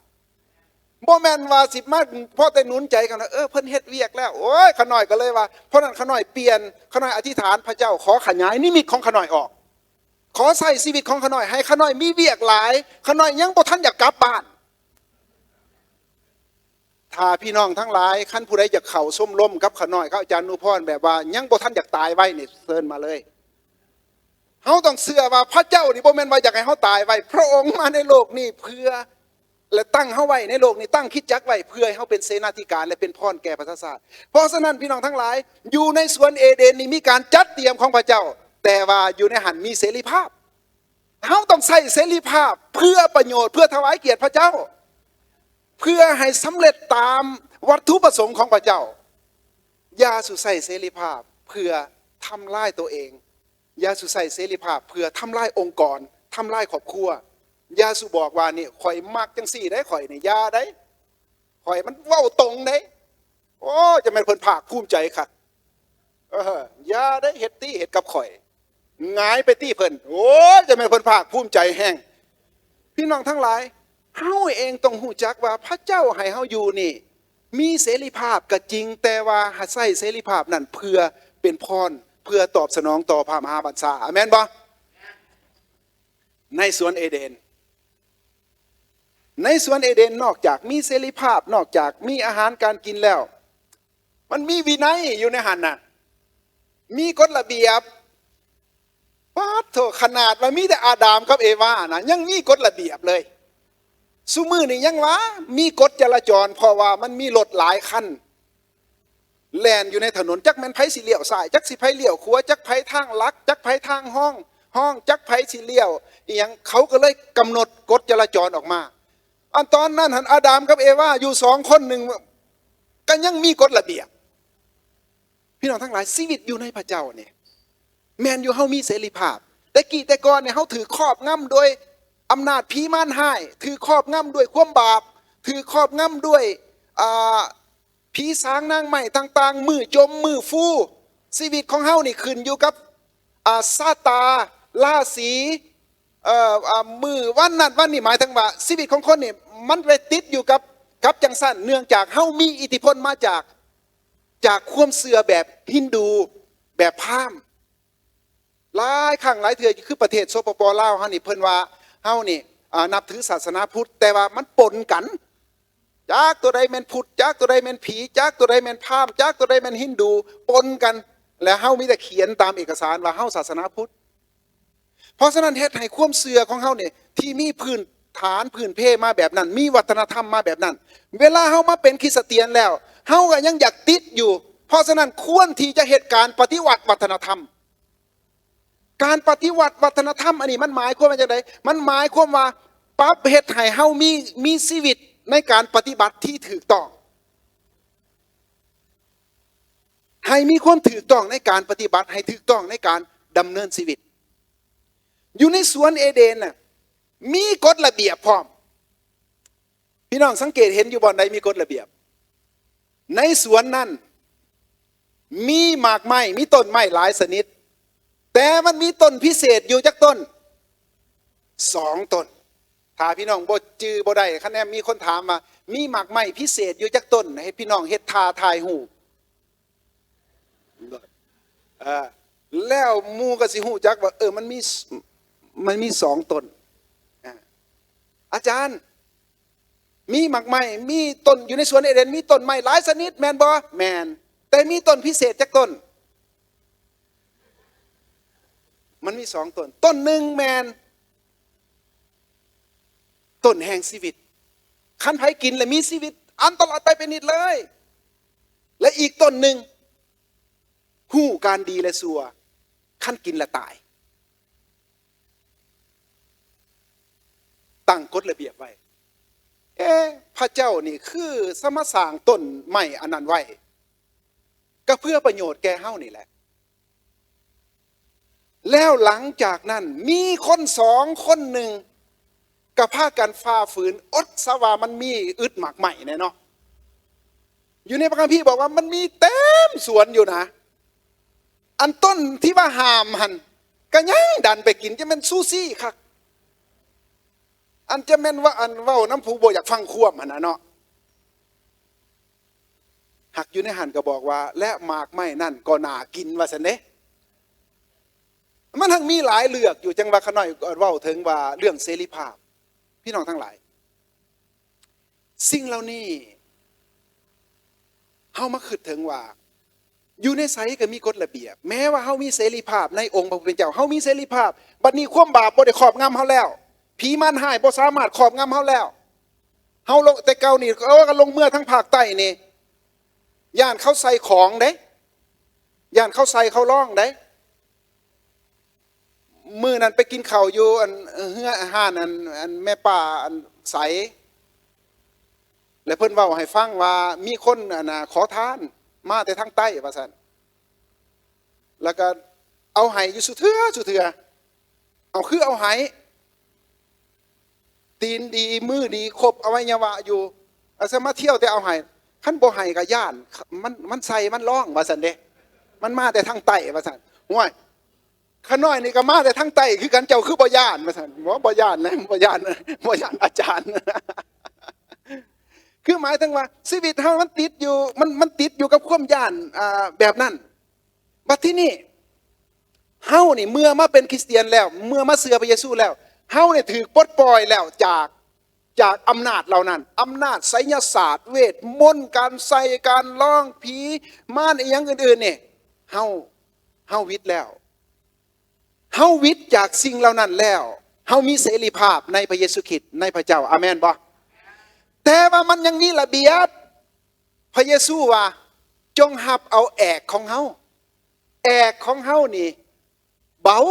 ບໍ່ແມ່ນວ່າຊິມາພໍແຕ່ໜູນໃຈກັນວ່າ ເອີ ເພິ່ນເຮັດວຽກແລ້ວ. ໂອ້ຍ ຂ້ານ້ອຍກໍເລີຍວ່າ ເພາະນັ້ນຂ້ານ້ອຍປ່ຽນ ຂ້ານ້ອຍອະທິຖານ ພະເຈົ້າ ຂໍຂະຫຍາຍນິມິດຂອງຂ້ານ້ອຍອອກ. ຂໍໃຊ້ຊີວິດຂອງຂ້ານ້ອຍ ໃຫ້ຂ້ານ້ອຍມີວຽກຫຼາຍ ຂ້ານ້ອຍຍັງບໍ່ທັນຢາກກັບບ້ານ. ຖ້າພີ່ນ້ອງທັງຫຼາຍ ຄັນຜູ້ໃດຢາກເຂົ້າຊົມລົມກັບຂ້ານ້ອຍ ກັບອາຈານອະນຸພອນ ແບບວ່າຍັງບໍ່ທັນຢາກຕາຍໄວນີ້ ເຊີນມາເລີຍ. ເຮົາຕ້ອງເຊື່ອວ່າພະເຈົ້ານີ້ບໍ່ແມ່ນວ່າຢາກໃຫ້ເຮົາຕາຍໄວ. ພະອົງມາໃນໂລກນີ້ເພື່ອ ແລະ ຕັ້ງເຮົາໄວ້ໃນໂລກນີ້ ຕັ້ງຄຣິສຕະຈັກໄວ້ເພື່ອໃຫ້ເຮົາເປັນເສນາທິການ ແລະ ເປັນພອນແກ່ປະຊາຊາດ. ເພາະສະນັ້ນ ພີ່ນ້ອງທັງຫຼາຍ ຢູ່ໃນສວນເອເດນນີ້ມີການຈັດຕຽມຂອງພະເຈົ້າ, ແຕ່ວ່າຢູ່ໃນຫັ້ນມີເສລີພາບ. ເຮົາຕ້ອງໃຊ້ເສລີພາບເພື່ອປະໂຫຍດ, ເພື່ອຖວາຍກຽດພະເຈົ້າ, ເພື່ອໃຫ້ສຳເລັດຕາມວັດຖຸປະສົງຂອງພະເຈົ້າ. ຢ່າສູ່ໃຊ້ເສລີພາບເພື່ອທຳລາຍໂຕເອງ. ຢ່າສູ່ໃຊ້ເສລີພາບເພື່ອທຳລາຍອົງກອນ, ທຳລາຍຄອບຄົວ. ຢ່າສູ່ບອກວ່າ ນີ້ ຂ້ອຍມັກຈັ່ງຊີ້ເດ້, ຂ້ອຍນີ້ຢ່າເດ້, ຂ້ອຍມັນເວົ້າຕົງເດ້. ໂອ້ ຈະແມ່ນເພິ່ນພາກພູມໃຈຄັກ. ເອີ ຢ່າໄດ້ເຮັດຕິເຮັດກັບຂ້ອຍ ຫງາຍໄປຕິເພິ່ນ. ໂອ້ຍ ຈະແມ່ນເພິ່ນພາກພູມໃຈແຮງ. ພີ່ນ້ອງທັງຫຼາຍ, ເຮົາເອງຕ້ອງຮູ້ຈັກວ່າພະເຈົ້າໃຫ້ເຮົາຢູ່ນີ້ ມີເສລີພາບກໍຈິງ, ແຕ່ວ່າໃຊ້ເສລີພາບນັ້ນເພື່ອເປັນພອນ, ເພື່ອຕອບສະໜອງຕໍ່ພະມະຫາບັນຊາ. ອາແມນບໍ່? ໃນສວນເອເດນ, ໃນສວນເອເດນ ນອກຈາກມີເສລີພາບ, ນອກຈາກມີອາຫານການກິນແລ້ວ, ມັນມີວິໄນຢູ່ໃນຫັ້ນນະ, ມີກົດລະບຽບ. ປາດໂທ້ ຂະໜາດວ່າມີແຕ່ອາດາມກັບເອວານະ ຍັງມີກົດລະບຽບເລີຍ. ຊຸມື້ນີ້ຍັງວ່າມີກົດຈະລາຈອນ, ເພາະວ່າມັນມີລົດຫຼາຍຄັນ ແລ່ນຢູ່ໃນຖະໜົນ, ຈັກແມ່ນໃຜຊິລ້ຽວຊ້າຍ, ຈັກຊິໃຜລ້ຽວຂວາ, ຈັກໃຜທາງຫຼັກ, ຈັກໃຜທາງຮອງ, ຮອງ, ຈັກໃຜຊິລ້ຽວອີ່ຫຍັງ, ເຂົາກໍເລີຍກຳນົດກົດຈະລາຈອນອອກມາ. ອັນຕອນນັ້ນຫັ້ນ ອາດາມກັບເອວາຢູ່ສອງຄົນໜຶ່ງ ກໍຍັງມີກົດລະບຽບ. ພີ່ນ້ອງທັງຫຼາຍ, ຊີວິດຢູ່ໃນພະເຈົ້ານີ້ ແມ່ນຢູ່ ເຮົາມີເສລີພາບ. ແຕ່ກີ້ແຕ່ກ່ອນນີ້ ເຮົາຖືກຄອບງຳໂດຍອຳນາດຜີມານຮ້າຍ, ຖືກຄອບງຳດ້ວຍຄວາມບາບ, ຖືກຄອບງຳດ້ວຍ ອ່າ ຜີສາງນາງໄມ້ຕ່າງໆ, ມື້ຈົມມື້ຟູ. ຊີວິດຂອງເຮົານີ້ຂຶ້ນຢູ່ກັບ ອ່າ ຊະຕາ, ລາສີ, ເອີ ອ່າ ມື້ວັນນັ້ນວັນນີ້. ໝາຍເຖິງວ່າຊີວິດຂອງຄົນນີ້ ມັນໄປຕິດຢູ່ກັບ ກັບຈັ່ງຊັ້ນ, ເນື່ອງຈາກເຮົາມີອິດທິພົນມາຈາກ ຈາກຄວາມເຊື່ອແບບຮິນດູ, ແບບພາມ. ຫຼາຍຄັ້ງຫຼາຍເທື່ອ ຄືປະເທດ ສປປ ລາວ ເຮົານີ້ ເພິ່ນວ່າເຮົານີ້ ອ່າ ນັບຖືສາສະໜາພຸດ, ແຕ່ວ່າມັນປົນກັນ, ຈັກຕົວໃດແມ່ນພຸດ, ຈັກຕົວໃດແມ່ນຜີ, ຈັກຕົວໃດແມ່ນພາມ, ຈັກຕົວໃດແມ່ນຮິນດູ, ປົນກັນ. ແລ້ວເຮົາມີແຕ່ຂຽນຕາມເອກະສານວ່າເຮົາສາສະໜາພຸດ. ເພາະສະນັ້ນ ເຮັດໃຫ້ຄວາມເຊື່ອຂອງເຮົານີ້ ທີ່ມີພື້ນຖານພື້ນເພມາແບບນັ້ນ, ມີວັດທະນະທຳມາແບບນັ້ນ, ເວລາເຮົາມາເປັນຄຣິສຕຽນແລ້ວ ເຮົາກໍຍັງຢາກຕິດຢູ່. ເພາະສະນັ້ນ ຄວນທີ່ຈະເຮັດການປະຕິວັດວັດທະນະທຳ. ການປະຕິວັດວັດທະນະທຳອັນນີ້ ມັນໝາຍຄວາມວ່າຈັ່ງໃດ? ມັນໝາຍຄວາມວ່າປັບເຮັດໃຫ້ເຮົາມີ ມີຊີວິດໃນການປະຕິບັດທີ່ຖືກຕ້ອງ, ໃຫ້ມີຄວາມຖືກຕ້ອງໃນການປະຕິບັດ, ໃຫ້ຖືກຕ້ອງໃນການດຳເນີນຊີວິດ. ຢູ່ໃນສວນເອເດນນະ ມີກົດລະບຽບພ້ອມ. ພີ່ນ້ອງສັງເກດເຫັນຢູ່ບ່ອນໃດມີກົດລະບຽບ? ໃນສວນນັ້ນມີໝາກໄມ້, ມີຕົ້ນໄມ້ຫຼາຍຊະນິດ, ແຕ່ມັນມີຕົ້ນພິເສດຢູ່ຈັກຕົ້ນ? ສອງຕົ້ນ. ຖ້າພີ່ນ້ອງບໍ່ຈື່ບໍ່ໄດ້, ຄັນແນມມີຄົນຖາມວ່າ ມີໝາກໄມ້ພິເສດຢູ່ຈັກຕົ້ນ? ໃຫ້ພີ່ນ້ອງເຮັດທ່າຖ່າຍຮູບ. ເອີ ແລ້ວໝູ່ກໍຊິຮູ້ຈັກວ່າ ເອີ ມັນມີ ມັນມີສອງຕົ້ນ. ອາ ອາຈານ ມີໝາກໄມ້ ມີຕົ້ນ ຢູ່ໃນສວນເອເດນ ມີຕົ້ນໄມ້ຫຼາຍຊະນິດ ແມ່ນບໍ່? ແມ່ນ. ແຕ່ມີຕົ້ນພິເສດຈັກຕົ້ນ? ມັນມີສອງຕົ້ນ. ຕົ້ນໜຶ່ງແມ່ນ ຕົ້ນແຫ່ງຊີວິດ, ຄັນໃຜກິນແລ້ວມີຊີວິດອັນຕະລອດໄປເປັນນິດເລີຍ. ແລະ ອີກຕົ້ນໜຶ່ງ ຮູ້ການດີແລະຊົ່ວ, ຄັນກິນແລ້ວຕາຍ. ຕັ້ງກົດລະບຽບໄວ້. ເອ ພະເຈົ້ານີ້ຄືສະມາສ້າງຕົ້ນໄມ້ອັນນັ້ນໄວ້ ກໍເພື່ອປະໂຫຍດແກ່ເຮົານີ້ແຫຼະ. ແລ້ວຫຼັງຈາກນັ້ນ ມີຄົນສອງຄົນໜຶ່ງກໍພາກັນຝ່າຝືນ, ອົດຊະວ່າມັນມີອຶດໝາກໄມ້ແດ່ເນາະ. ຢູ່ໃນພະຄຳພີບອກວ່າມັນມີເຕັມສວນຢູ່ນະ. ອັນຕົ້ນທີ່ວ່າຫ້າມຫັ້ນ ກໍຍັງດັນໄປກິນ, ຈະແມ່ນຊູຊີຄັກ. ອັນຈະແມ່ນວ່າ ອັນເວົ້ານຳຜູ້ບໍ່ຢາກຟັງຄວາມຫັ້ນນະເນາະ. ຫາກຢູ່ໃນຫັ້ນກໍບອກວ່າ ແລະ ໝາກໄມ້ນັ້ນກໍໜ້າກິນ ວ່າຊັ້ນເດ້. ມັນທັງມີຫຼາຍເລືອກຢູ່, ຈັ່ງວ່າຂະນ້ອຍເວົ້າເຖິງວ່າເລື່ອງເສລີພາບ. ພີ່ນ້ອງທັງຫຼາຍ, ສິ່ງເຫຼົ່ານີ້ ເຮົາມາຄິດເຖິງວ່າ ຢູ່ໃນໃສກໍມີກົດລະບຽບ. ແມ້ວ່າເຮົາມີເສລີພາບໃນອົງພະຜູ້ເປັນເຈົ້າ, ເຮົາມີເສລີພາບ, ບັດນີ້ຄວາມບາບບໍ່ໄດ້ຄອບງຳເຮົາແລ້ວ, ຜີມານຮ້າຍບໍ່ສາມາດຄອບງຳເຮົາແລ້ວ. ເຮົາລົງ ແຕ່ເກົ່ານີ້ ເອີ ກໍລົງເມືອທາງພາກໃຕ້ນີ້ ຢ້ານເຂົາໃສ່ຂອງເດ້, ຢ້ານເຂົາໃສ່ເຂົາລອງເດ້. ມື້ນັ້ນໄປກິນເຂົ້າຢູ່ອັນເຮືອ ຮ້ານອັນ ອັນແມ່ປ້າອັນໃສ ແລະ ເພິ່ນເວົ້າໃຫ້ຟັງວ່າມີຄົນອັນນ່າ ຂໍທານມາແຕ່ທາງໃຕ້ວ່າຊັ້ນ, ແລ້ວກໍເອົາໃຫ້ຢູ່ສູ່ເທື່ອສູ່ເທື່ອ. ເອົາ ຄືເອົາໃຫ້ ຕີນດີມືດີຄົບອະໄວຍະວະຢູ່, ອາສະມາທ່ຽວແຕ່ເອົາໃຫ້, ຄັນບໍ່ໃຫ້ກໍຢ້ານ ມັນ ມັນໃສ່ມັນລອງວ່າຊັ້ນເດ້. ມັນມາແຕ່ທາງໃຕ້ວ່າຊັ້ນ. ຫ້ວຍ ຂ້ານ້ອຍນີ້ກໍມາແຕ່ທາງໃຕ້ຄືກັນ ເຈົ້າຄືບໍ່ຢ້ານວ່າຊັ້ນ. ບໍ່ ບໍ່ຢ້ານນະ ບໍ່ຢ້ານ ບໍ່ຢ້ານອາຈານ. ຄືໝາຍເຖິງວ່າຊີວິດເຮົາມັນຕິດຢູ່ ມັນ ມັນຕິດຢູ່ກັບຄວາມຢ້ານ ອ່າ ແບບນັ້ນ. ບັດທີນີ້ ເຮົານີ້ເມື່ອມາເປັນຄຣິສຕຽນແລ້ວ ເມື່ອມາເຊື່ອພະເຢຊູແລ້ວ ເຮົານີ້ຖືກປົດປ່ອຍແລ້ວຈາກ ຈາກອຳນາດເຫຼົ່ານັ້ນ ອຳນາດໄສຍະສາດ ເວດມົນ ການໃສ່ ການລອງຜີ ມານອີ່ຫຍັງອື່ນໆນີ້ ເຮົາ ເຮົາຫວິດແລ້ວ ເຮົາຫວິດຈາກສິ່ງເຫຼົ່ານັ້ນແລ້ວ ເຮົາມີເສລີພາບໃນພະເຢຊູຄຣິດ ໃນພະເຈົ້າ. ອາເມນບໍ່? ແຕ່ວ່າມັນຍັງມີລະບຽບ. ພະເຢຊູວ່າ ຈົ່ງຮັບເອົາແອກຂອງເຮົາ. ແອກຂອງເຮົານີ້ເບົາ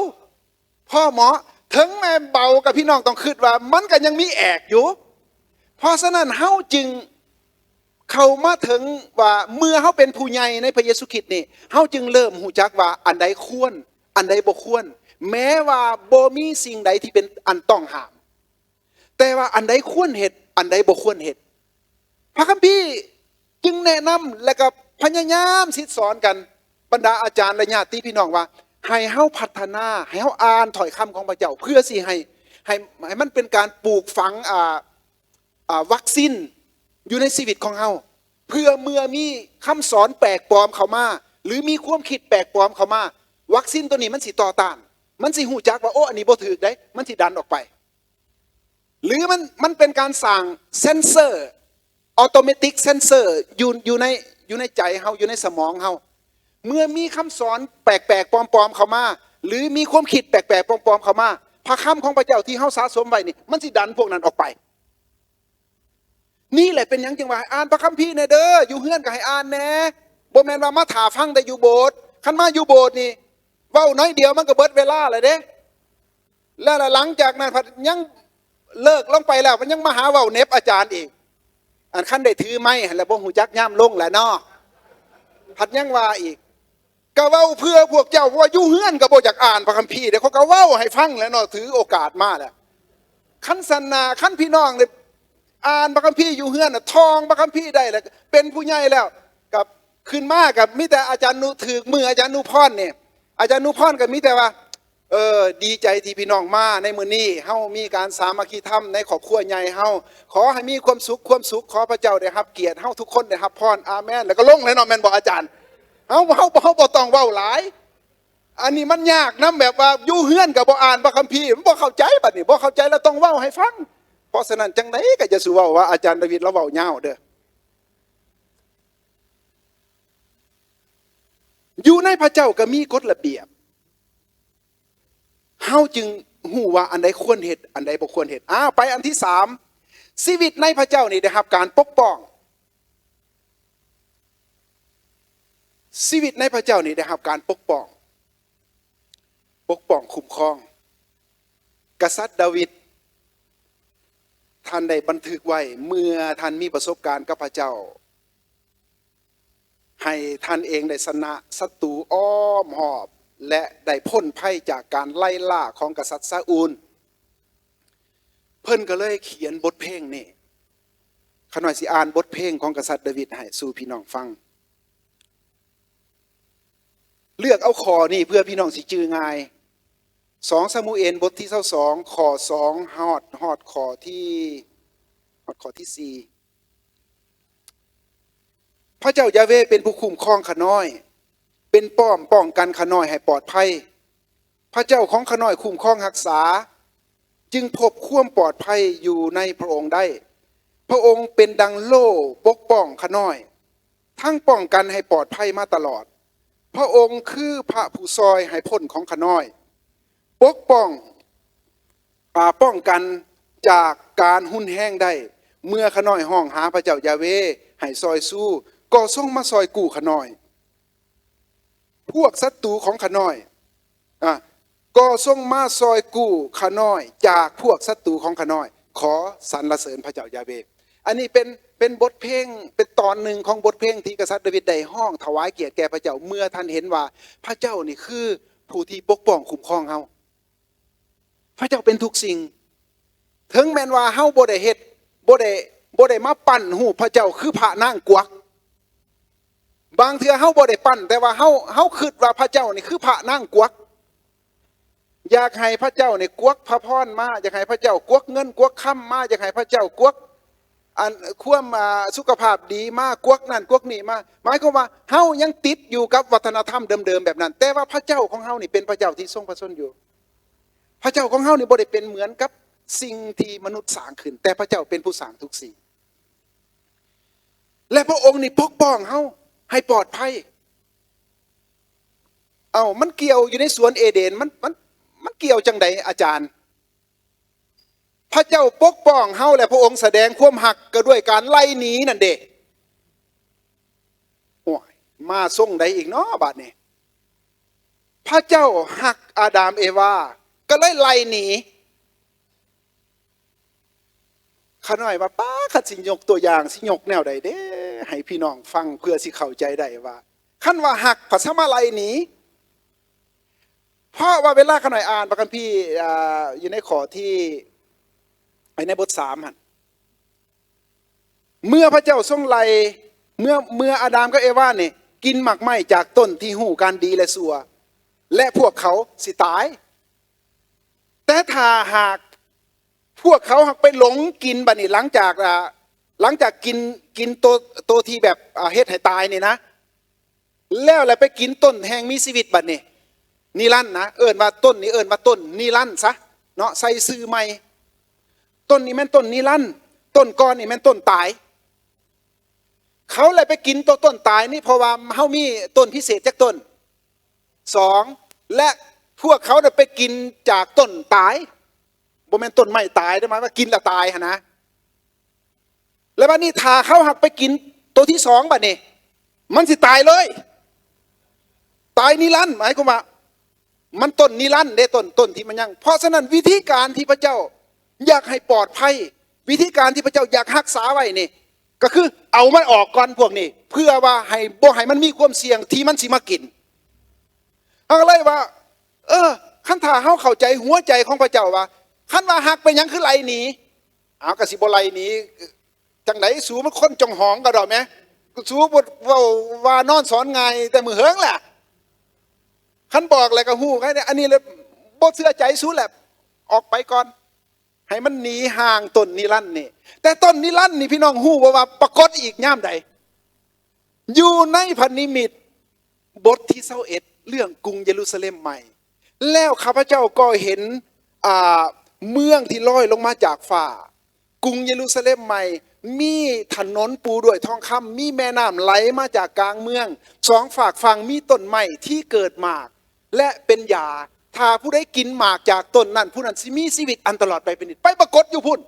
ພໍເໝາະ. ເຖິງແມ່ນເບົາ ກໍພີ່ນ້ອງຕ້ອງຄິດວ່າມັນກໍຍັງມີແອກຢູ່. ເພາະສະນັ້ນເຮົາຈຶ່ງເຂົ້າມາເຖິງວ່າ ເມື່ອເຮົາເປັນຜູ້ໃຫຍ່ໃນພະເຢຊູຄຣິດນີ້ ເຮົາຈຶ່ງເລີ່ມຮູ້ຈັກວ່າອັນໃດຄວນ ອັນໃດບໍ່ຄວນ ແມ້ວ່າບໍ່ມີສິ່ງໃດທີ່ເປັນອັນຕ້ອງຫ້າມ. ແຕ່ວ່າອັນໃດຄວນເຮັດ ອັນໃດບໍ່ຄວນເຮັດ ພະຄຳພີຈຶ່ງແນະນຳ ແລະກໍພະຍາຍາມສິດສອນກັນ ບັນດາອາຈານ ແລະ ຍາດຕິພີ່ນ້ອງວ່າ ໃຫ້ເຮົາພັດທະນາ ໃຫ້ເຮົາອ່ານຖ້ອຍຄຳຂອງພະເຈົ້າ ເພື່ອຊິໃຫ້ ໃຫ້ ໃຫ້ມັນເປັນການປູກຝັງ ອ່າ ອ່າ ວັກຊີນຢູ່ໃນຊີວິດຂອງເຮົາ ເພື່ອເມື່ອມີຄຳສອນແປກປອມເຂົ້າມາ ຫຼື ມີຄວາມຄິດແປກປອມເຂົ້າມາ ວັກຊີນໂຕນີ້ມັນຊິຕໍ່ຕ້ານ ມັນຊິຮູ້ຈັກວ່າ ໂອ້ ອັນນີ້ບໍ່ຖືກເດ້ ມັນຊິດັນອອກໄປ. ຫຼືມັນ ມັນເປັນການສ້າງເຊັນເຊີ ອອໂຕເມຕິກເຊັນເຊີ ຢູ່ ຢູ່ໃນ ຢູ່ໃນໃຈເຮົາ ຢູ່ໃນສະໝອງເຮົາ ເມື່ອມີຄຳສອນແປກໆປອມໆເຂົ້າມາ ຫຼືມີຄວາມຄິດແປກໆປອມໆເຂົ້າມາ ພະຄຳຂອງພະເຈົ້າທີ່ເຮົາສະສົມໄວ້ນີ້ ມັນຊິດັນພວກນັ້ນອອກໄປ. ນີ້ແຫຼະເປັນຫຍັງຈຶ່ງວ່າໃຫ້ອ່ານພະຄຳພີແດ່ເດີ ຢູ່ເຮືອນກໍໃຫ້ອ່ານແດ່ ບໍ່ແມ່ນວ່າມາຖ້າຟັງແຕ່ຢູ່ໂບດ. ຄັນມາຢູ່ໂບດນີ້ ເວົ້າໜ້ອຍດຽວມັນກໍເບິດເວລາແລ້ວເດ້. ແລ້ວ ແລ້ວຫຼັງຈາກນັ້ນພັດຍັງເລີກລົງໄປແລ້ວ ມັນຍັງມາຫາເວົ້າເໜັບອາຈານອີກ. ອັນຄັນໄດ້ຖືໄມຫັ້ນລະ ບໍ່ຮູ້ຈັກຍາມລົງແຫຼະເນາະ ພັດຍັງວ່າອີກ. ກໍເວົ້າເພື່ອພວກເຈົ້າ ເພາະວ່າຢູ່ເຮືອນກໍບໍ່ຢາກອ່ານພະຄຳພີເດ້ ເຂົາກໍເວົ້າໃຫ້ຟັງແຫຼະເນາະ ຖືໂອກາດມາແລ້ວ. ຄັນຊັ້ນນະ ຄັນພີ່ນ້ອງໄດ້ອ່ານພະຄຳພີຢູ່ເຮືອນນະ ທ່ອງພະຄຳພີໄດ້ແລ້ວ ເປັນຜູ້ໃຫຍ່ແລ້ວ ກໍຂຶ້ນມາກໍມີແຕ່ອາຈານນຸ ຖືກມືອາຈານນຸພອນນີ້ ອາຈານນຸພອນກໍມີແຕ່ວ່າ ເອີ ດີໃຈທີ່ພີ່ນ້ອງມາໃນມື້ນີ້ ເຮົາມີການສາມັກຄີທຳໃນຄອບຄົວໃຫຍ່ເຮົາ ຂໍໃຫ້ມີຄວາມສຸກ ຄວາມສຸກ ຂໍພະເຈົ້າໄດ້ຮັບກຽດ ເຮົາທຸກຄົນໄດ້ຮັບພອນ ອາເມນ. ແລ້ວກໍລົງແລ້ວເນາະ ແມ່ນບໍ່ອາຈານ? ເຮົາ ເຮົາ ເຮົາບໍ່ຕ້ອງເວົ້າຫຼາຍ. ອັນນີ້ມັນຍາກນຳ ແບບວ່າຢູ່ເຮືອນກໍບໍ່ອ່ານພະຄຳພີ ມັນບໍ່ເຂົ້າໃຈ ບັດນີ້ບໍ່ເຂົ້າໃຈແລ້ວຕ້ອງເວົ້າໃຫ້ຟັງ. ເພາະສະນັ້ນ ຈັ່ງໃດກໍຢ່າສູ່ເວົ້າວ່າອາຈານດາວິດລາວເວົ້າຍາວເດີ້. ຢູ່ໃນພະເຈົ້າກໍມີກົດລະບຽບ ເຮົາຈຶ່ງຮູ້ວ່າອັນໃດຄວນເຮັດ ອັນໃດບໍ່ຄວນເຮັດ. ອ້າວ ໄປອັນທີສາມ ຊີວິດໃນພະເຈົ້ານີ້ໄດ້ຮັບການປົກປ້ອງ. ຊີວິດໃນພະເຈົ້ານີ້ໄດ້ຮັບການປົກປ້ອງ ປົກປ້ອງຄຸ້ມຄອງ. ກະສັດດາວິດ ທ່ານໄດ້ບັນທຶກໄວ້ ເມື່ອທ່ານມີປະສົບການກັບພະເຈົ້າ ໃຫ້ທ່ານເອງໄດ້ຊະນະສັດຕູອ້ອມຮອບ ແລະ ໄດ້ພົ້ນໄພຈາກການໄລ່ລ່າຂອງກະສັດຊາອູນ. ເພິ່ນກໍເລີຍຂຽນບົດເພງນີ້. ຂ້ານ້ອຍຊິອ່ານບົດເພງຂອງກະສັດດາວິດໃຫ້ສູ່ພີ່ນ້ອງຟັງ. ເລືອກເອົາຂໍ້ນີ້ເພື່ອພີ່ນ້ອງຊິຈື່ງ່າຍ. ສອງຊາມູເອນ ບົດທີຊາວສອງ ຂໍ້ສອງ ຮອດ ຮອດຂໍ້ທີ ຮອດຂໍ້ທີສີ່. ພະເຈົ້າຢາເວເປັນຜູ້ຄຸ້ມຄອງຂ້ານ້ອຍ, ເປັນປ້ອມປ້ອງກັນຂ້ານ້ອຍໃຫ້ປອດໄພ. ພະເຈົ້າຂອງຂ້ານ້ອຍຄຸ້ມຄອງຮັກສາ, ຈຶ່ງພົບຄວາມປອດໄພຢູ່ໃນພະອົງໄດ້. ພະອົງເປັນດັ່ງໂລ່ປົກປ້ອງຂ້ານ້ອຍ, ທັງປ້ອງກັນໃຫ້ປອດໄພມາຕະຫຼອດ. ພະອົງຄືພະຜູ້ຊ່ອຍໃຫ້ພົ້ນຂອງຂ້ານ້ອຍ, ປົກປ້ອງ ອາ ປ້ອງກັນຈາກການຮຸນແຮງໄດ້. ເມື່ອຂ້ານ້ອຍຮ້ອງຫາພະເຈົ້າຢາເວໃຫ້ຊ່ອຍຊູ, ກໍຊົງມາຊ່ອຍກູ້ຂ້ານ້ອຍ. ພວກສັດຕູຂອງຂ້ານ້ອຍ ອາ ກໍຊົງມາຊ່ອຍກູ້ຂ້ານ້ອຍຈາກພວກສັດຕູຂອງຂ້ານ້ອຍ. ຂໍສັນລະເສີນພະເຈົ້າຢາເວ. ອັນນີ້ເປັນ ເປັນບົດເພງ ເປັນຕອນໜຶ່ງຂອງບົດເພງທີ່ກະສັດດາວິດໄດ້ຮ້ອງຖວາຍກຽດແກ່ພະເຈົ້າ ເມື່ອທ່ານເຫັນວ່າພະເຈົ້ານີ້ຄືຜູ້ທີ່ປົກປ້ອງຄຸ້ມຄອງເຮົາ. ພະເຈົ້າເປັນທຸກສິ່ງ. ເຖິງແມ່ນວ່າເຮົາບໍ່ໄດ້ເຮັດ ບໍ່ໄດ້ ບໍ່ໄດ້ມາປັ້ນຮູບພະເຈົ້າຄືພະນາງກວັກ, ບາງເທື່ອເຮົາບໍ່ໄດ້ປັ້ນ ແຕ່ວ່າເຮົາ ເຮົາຄິດວ່າພະເຈົ້ານີ້ຄືພະນາງກວັກ ຢາກໃຫ້ພະເຈົ້ານີ້ກວັກພະພອນມາ ຢາກໃຫ້ພະເຈົ້າກວັກເງິນກວັກຄຳມາ ຢາກໃຫ້ພະເຈົ້າກວັກ ອັນ ຄວາມ ອ່າ ສຸຂະພາບດີມາ ກວັກນັ້ນກວັກນີ້ມາ. ໝາຍຄວາມວ່າເຮົາຍັງຕິດຢູ່ກັບວັດທະນະທຳເດີມໆແບບນັ້ນ ແຕ່ວ່າພະເຈົ້າຂອງເຮົານີ້ເປັນພະເຈົ້າທີ່ຊົງພະຊົນຢູ່. ພະເຈົ້າຂອງເຮົານີ້ບໍ່ໄດ້ເປັນເໝືອນກັບສິ່ງທີ່ມະນຸດສ້າງຂຶ້ນ ແຕ່ພະເຈົ້າເປັນຜູ້ສ້າງທຸກສິ່ງ ແລະ ພະອົງນີ້ປົກປ້ອງເຮົາໃຫ້ປອດໄພ. ເອົ້າ ມັນກ່ຽວຢູ່ໃນສວນເອເດນ ມັນ ມັນ ມັນກ່ຽວຈັ່ງໃດອາຈານ? ພະເຈົ້າປົກປ້ອງເຮົາ ແລະ ພະອົງສະແດງຄວາມຮັກກໍດ້ວຍການໄລ່ໜີນັ້ນເດ. ໂອ້ຍ ມາຊົງໃດອີກເນາະບາດນີ້? ພະເຈົ້າຮັກອາດາມເອວາ ກໍເລີຍໄລ່ໜີ. ຂ້ານ້ອຍວ່າ ປ້າ ຄັນຊິຍົກຕົວຢ່າງ ຊິຍົກແນວໃດເດ້ ໃຫ້ພີ່ນ້ອງຟັງ ເພື່ອຊິເຂົ້າໃຈໄດ້ວ່າ ຄັນວ່າຮັກ ພັດສາມາດໄລ່ໜີ. ເພາະວ່າເວລາຂ້ານ້ອຍອ່ານພະຄຳພີ ອ່າ ຢູ່ໃນຂໍ້ທີ່ ໃນບົດສາມຫັ້ນ ເມື່ອພະເຈົ້າຊົງໄລ່ ເມື່ອ ເມື່ອອາດາມກັບເອວານີ້ກິນໝາກໄມ້ຈາກຕົ້ນທີ່ຮູ້ການດີ ແລະ ຊົ່ວ ແລະ ພວກເຂົາຊິຕາຍ. ແຕ່ຖ້າຫາກພວກເຂົາຫາກໄປຫຼົງກິນ ບາດນີ້ ຫຼັງຈາກ ອ່າ ຫຼັງຈາກກິນ ກິນໂຕ ໂຕທີ່ແບບ ອ່າ ເຮັດໃຫ້ຕາຍນີ້ນະ ແລ້ວ ແລ້ວໄປກິນຕົ້ນແຫ່ງມີຊີວິດ ບາດນີ້ ນິລັນນະ ເອີ້ນວ່າຕົ້ນນີ້ ເອີ້ນວ່າຕົ້ນນິລັນຊະເນາະ ໃສ່ຊື່ໃໝ່. ຕົ້ນນີ້ແມ່ນຕົ້ນນິລັນ ຕົ້ນກ່ອນນີ້ແມ່ນຕົ້ນຕາຍ. ເຂົາແຫຼະໄປກິນໂຕຕົ້ນຕາຍນີ້ ເພາະວ່າເຮົາມີຕົ້ນພິເສດຈັກຕົ້ນ ສອງ ແລະ ພວກເຂົານະໄປກິນຈາກຕົ້ນຕາຍ ບໍ່ແມ່ນຕົ້ນໄມ້ຕາຍເດ້ ໝາຍວ່າກິນແລ້ວຕາຍຫັ້ນນະ. ແລ້ວບາດນີ້ຖ້າເຂົາຫາກໄປກິນໂຕທີສອງ ບາດນີ້ມັນຊິຕາຍເລີຍ ຕາຍນິລັນ ໝາຍຄວາມວ່າ ມັນຕົ້ນນິລັນເດ້ ຕົ້ນ ຕົ້ນທີ່ມັນຍັງ. ເພາະສະນັ້ນ ວິທີການທີ່ພະເຈົ້າຢາກໃຫ້ປອດໄພ ວິທີການທີ່ພະເຈົ້າຢາກຮັກສາໄວ້ນີ້ ກໍຄືເອົາມັນອອກກ່ອນພວກນີ້ ເພື່ອວ່າໃຫ້ ບໍ່ໃຫ້ມັນມີຄວາມສ່ຽງທີ່ມັນຊິມາກິນ. ເຮົາກໍເລີຍວ່າ ເອີ ຄັນຖ້າເຮົາເຂົ້າໃຈຫົວໃຈຂອງພະເຈົ້າວ່າ ຄັນວ່າຮັກ ເປັນຫຍັງຄືໄລ່ໜີ? ເອົາ ກໍຊິບໍ່ໄລ່ໜີ ຈັ່ງໃດ ສູມັນຄົນຈອງຫອງກໍດອກແມ ສູບໍ່ເວົ້າວ່ານອນສອນງ່າຍແຕ່ມື້ເຫິງແຫຼະ ຄັນບອກແລ້ວກໍຮູ້ ອັນນີ້ລະບໍ່ເຊື່ອໃຈສູແຫຼະ ອອກໄປກ່ອນ ໃຫ້ມັນໜີຫ່າງຕົ້ນນິລັນນີ້. ແຕ່ຕົ້ນນິລັນນີ້ ພີ່ນ້ອງຮູ້ບໍ່ວ່າປາກົດອີກຍາມໃດ? ຢູ່ໃນພະນິມິດ ບົດທີຊາວເອັດ ເລື່ອງກຸງເຢຣູຊາເລັມໃໝ່. ແລ້ວຂ້າພະເຈົ້າກໍເຫັນ ອ່າ ເມືອງທີ່ລອຍລົງມາຈາກຟ້າ ກຸງເຢຣູຊາເລັມໃໝ່ ມີຖະໜົນປູດ້ວຍທອງຄຳ ມີແມ່ນ້ຳໄຫຼມາຈາກກາງເມືອງ ສອງຟາກຝັ່ງ ມີຕົ້ນໄມ້ທີ່ເກີດໝາກ ແລະ ເປັນຢາ ຖ້າຜູ້ໃດກິນໝາກຈາກຕົ້ນນັ້ນ ຜູ້ນັ້ນຊິມີຊີວິດອັນຕະຫຼອດໄປເປັນນິດ. ໄປປາກົດຢູ່ພຸ້ນ.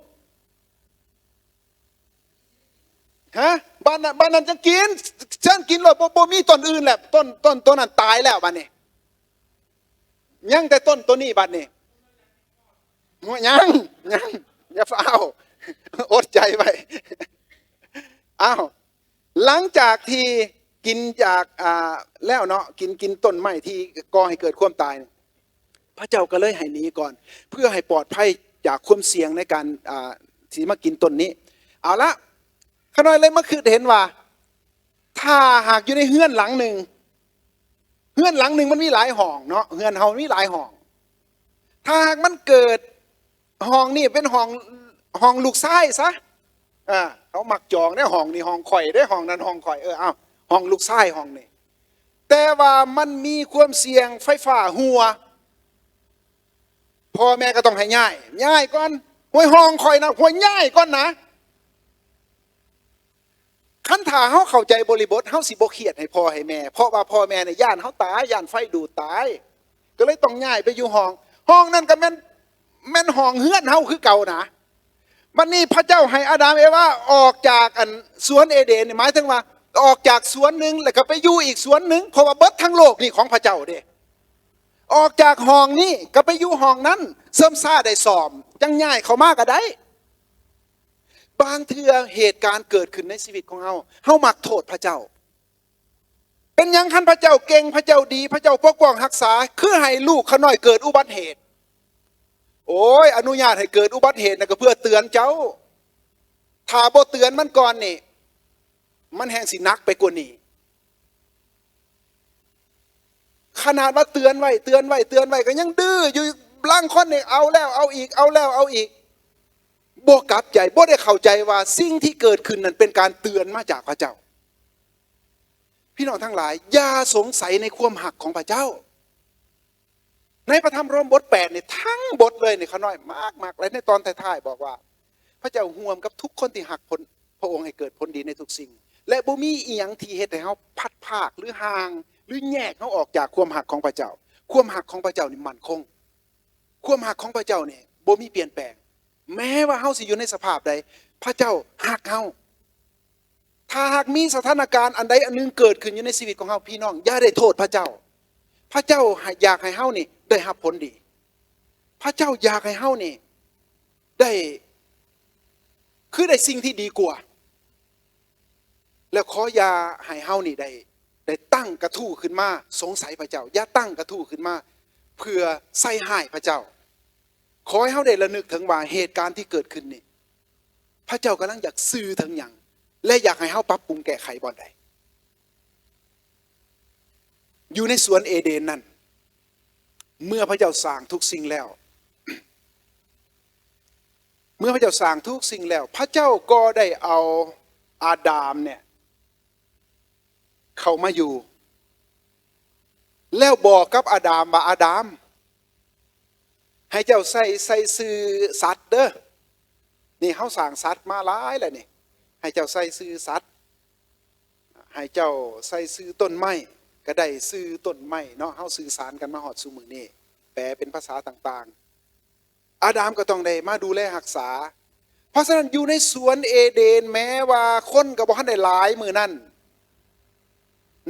ຮະ ບ້ານນັ້ນ ບ້ານນັ້ນຈັ່ງກິນ ເຊີນກິນໂລດ ບໍ່ ບໍ່ມີຕົ້ນອື່ນແລ້ວ ຕົ້ນ ຕົ້ນໂຕນັ້ນຕາຍແລ້ວ ບາດນີ້ ຍັງແຕ່ຕົ້ນໂຕນີ້ ບາດນີ້ ຍັງ ຍັງ ຢ່າຟ້າວ ອົດໃຈໄວ້. ອ້າວ ຫຼັງຈາກທີ່ກິນຈາກ ອ່າ ແລ້ວເນາະ ກິນ ກິນຕົ້ນໄມ້ທີ່ກໍ່ໃຫ້ເກີດຄວາມຕາຍ ພະເຈົ້າກໍເລີຍໃຫ້ໜີກ່ອນ ເພື່ອໃຫ້ປອດໄພຈາກຄວາມສ່ຽງໃນການ ອ່າ ທີ່ມາກິນຕົ້ນນີ້. ເອົາລະ ຂ້ານ້ອຍເລີຍມາຄິດເຫັນວ່າ ຖ້າຫາກຢູ່ໃນເຮືອນຫຼັງໜຶ່ງ ເຮືອນຫຼັງໜຶ່ງມັນມີຫຼາຍຫ້ອງເນາະ ເຮືອນເຮົາມີຫຼາຍຫ້ອງ ຖ້າຫາກມັນເກີດ ຫ້ອງນີ້ເປັນຫ້ອງ ຫ້ອງລູກຊາຍຊະ ອ່າ ເຂົາມັກຈອງເດ້ ຫ້ອງນີ້ຫ້ອງຂ້ອຍເດ້ ຫ້ອງນັ້ນຫ້ອງຂ້ອຍ ເອີ ອ້າວ ຫ້ອງລູກຊາຍຫ້ອງນີ້ ແຕ່ວ່າມັນມີຄວາມສ່ຽງໄຟຟ້າຮົ່ວ ພໍ່ແມ່ກໍຕ້ອງໃຫ້ຍ້າຍ ຍ້າຍກ່ອນ ຫ້ວຍ ຫ້ອງຂ້ອຍນະ ຫ້ວຍ ຍ້າຍກ່ອນນະ. ຄັນຖ້າເຮົາເຂົ້າໃຈບໍລິບົດ ເຮົາຊິບໍ່ຄຽດໃຫ້ພໍ່ໃຫ້ແມ່ ເພາະວ່າພໍ່ແມ່ນີ້ຢ້ານເຮົາຕາຍ ຢ້ານໄຟດູດຕາຍ ກໍເລີຍຕ້ອງຍ້າຍໄປຢູ່ຫ້ອງ ຫ້ອງນັ້ນກໍແມ່ນ ແມ່ນຫ້ອງເຮືອນເຮົາຄືເກົ່ານະ. ບັດນີ້ພະເຈົ້າໃຫ້ອາດາມເອວາອອກຈາກ ອັນ ສວນເອເດນນີ້ ໝາຍເຖິງວ່າອອກຈາກສວນໜຶ່ງ ແລ້ວກໍໄປຢູ່ອີກສວນໜຶ່ງ ເພາະວ່າເບິດທັງໂລກນີ້ຂອງພະເຈົ້າເດ້. ອອກຈາກຫ້ອງນີ້ກໍໄປຢູ່ຫ້ອງນັ້ນ ເສີມຊາໄດ້ສ້ອມ ຈັ່ງຍ້າຍເຂົ້າມາກໍໄດ້. ບາງເທື່ອເຫດການເກີດຂຶ້ນໃນຊີວິດຂອງເຮົາ ເຮົາມັກໂທດພະເຈົ້າ. ເປັນຫຍັງຄັນພະເຈົ້າເກັ່ງ ພະເຈົ້າດີ ພະເຈົ້າປົກປ້ອງຮັກສາ ຄືໃຫ້ລູກຂ້ານ້ອຍເກີດອຸບັດເຫດ? ໂອ້ຍ ອະນຸຍາດໃຫ້ເກີດອຸບັດເຫດນະ ກໍເພື່ອເຕືອນເຈົ້າ. ຖ້າບໍ່ເຕືອນມັນກ່ອນນີ້ ມັນແຮ່ງຊິໜັກໄປກວ່ານີ້. ຂະໜາດວ່າເຕືອນໄວ້ ເຕືອນໄວ້ ເຕືອນໄວ້ ກໍຍັງດື້ຢູ່. ລາງຄົນນີ້ເອົາແລ້ວເອົາອີກ ເອົາແລ້ວເອົາອີກ ບໍ່ກັບໃຈ ບໍ່ໄດ້ເຂົ້າໃຈວ່າສິ່ງທີ່ເກີດຂຶ້ນນັ້ນເປັນການເຕືອນມາຈາກພະເຈົ້າ. ພີ່ນ້ອງທັງຫຼາຍ, ຢ່າສົງໄສໃນຄວາມຮັກຂອງພະເຈົ້າ. ໃນພະທຳໂຣມບົດແປດນີ້ ທັງບົດເລີຍນີ້ ຂ້ານ້ອຍມັກໆ ແລະ ໃນຕອນທ້າຍໆ ບອກວ່າ ພະເຈົ້າຮ່ວມກັບທຸກຄົນທີ່ຮັກຜົນ ພະອົງໃຫ້ເກີດຜົນດີໃນທຸກສິ່ງ ແລະ ບໍ່ມີອີ່ຫຍັງທີ່ເຮັດໃຫ້ເຮົາພັດພາກ ຫຼື ຫ່າງ ຫຼື ແຍກເຮົາອອກຈາກຄວາມຮັກຂອງພະເຈົ້າ. ຄວາມຮັກຂອງພະເຈົ້ານີ້ໝັ້ນຄົງ. ຄວາມຮັກຂອງພະເຈົ້ານີ້ບໍ່ມີປ່ຽນແປງ. ແມ້ວ່າເຮົາຊິຢູ່ໃນສະພາບໃດ, ພະເຈົ້າຮັກເຮົາ. ຖ້າຫາກມີສະຖານະການອັນໃດອັນໜຶ່ງເກີດຂຶ້ນຢູ່ໃນຊີວິດຂອງເຮົາ, ພີ່ນ້ອງຢ່າໄດ້ໂທດພະເຈົ້າ. ພະເຈົ້າໃຫ້ ຢາກໃຫ້ເຮົານີ້ໄດ້ຮັບຜົນດີ. ພະເຈົ້າຢາກໃຫ້ເຮົານີ້ໄດ້ ຄືໄດ້ສິ່ງທີ່ດີກວ່າ. ແລ້ວຂໍຢ່າໃຫ້ເຮົານີ້ໄດ້ ໄດ້ຕັ້ງກະທູ້ຂຶ້ນມາສົງໄສພະເຈົ້າ. ຢ່າຕັ້ງກະທູ້ຂຶ້ນມາເພື່ອໃສ່ຮ້າຍພະເຈົ້າ. ຂໍໃຫ້ເຮົາໄດ້ລະນຶກເຖິງວ່າເຫດການທີ່ເກີດຂຶ້ນນີ້ ພະເຈົ້າກຳລັງຢາກສື່ເຖິງຫຍັງ ແລະ ຢາກໃຫ້ເຮົາປັບປຸງແກ້ໄຂບ່ອນໃດ. ຢູ່ໃນສວນເອເດນນັ້ນ ເມື່ອພະເຈົ້າສ້າງທຸກສິ່ງແລ້ວ ເມື່ອພະເຈົ້າສ້າງທຸກສິ່ງແລ້ວ ພະເຈົ້າກໍໄດ້ເອົາອາດາມເນ່ຍເຂົ້າມາຢູ່ ແລ້ວບອກກັບອາດາມວ່າ ອາດາມ ໃຫ້ເຈົ້າໃສ່ ໃສ່ຊື່ສັດເດີ້. ນີ້ເຮົາສ້າງສັດມາຫຼາຍແລ້ວນີ້. ໃຫ້ເຈົ້າໃສ່ຊື່ສັດ ໃຫ້ເຈົ້າໃສ່ຊື່ຕົ້ນໄມ້ ກໍໄດ້ຊື່ຕົ້ນໄມ້ເນາະ. ເຮົາສື່ສານກັນມາຮອດຊຸມື້ນີ້ ແປເປັນພາສາຕ່າງໆ. ອາດາມກໍຕ້ອງໄດ້ມາດູແລຮັກສາ. ເພາະສະນັ້ນ ຢູ່ໃນສວນເອເດນ ແມ້ວ່າຄົນກໍບໍ່ທັນໄດ້ຫຼາຍມື້ນັ້ນ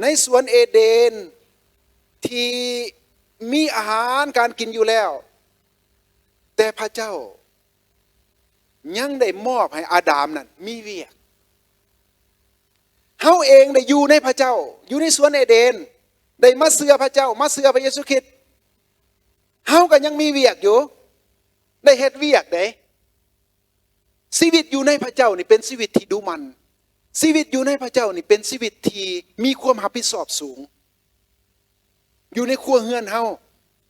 ໃນສວນເອເດນທີ່ມີອາຫານການກິນຢູ່ແລ້ວ ແຕ່ພະເຈົ້າຍັງໄດ້ມອບໃຫ້ອາດາມນັ້ນມີວຽກ. ເຮົາເອງໄດ້ຢູ່ໃນພະເຈົ້າ ຢູ່ໃນສວນເອເດນ ໄດ້ມາເຊື່ອພະເຈົ້າ ມາເຊື່ອພະເຢຊູຄຣິດ ເຮົາກໍຍັງມີວຽກຢູ່ ໄດ້ເຮັດວຽກເດ້. ຊີວິດຢູ່ໃນພະເຈົ້ານີ້ເປັນຊີວິດທີ່ດຸໝັ່ນ. ຊີວິດຢູ່ໃນພະເຈົ້ານີ້ເປັນຊີວິດທີ່ມີຄວາມຮັບຜິດຊອບສູງ. ຢູ່ໃນຄົວເຮືອນເຮົາ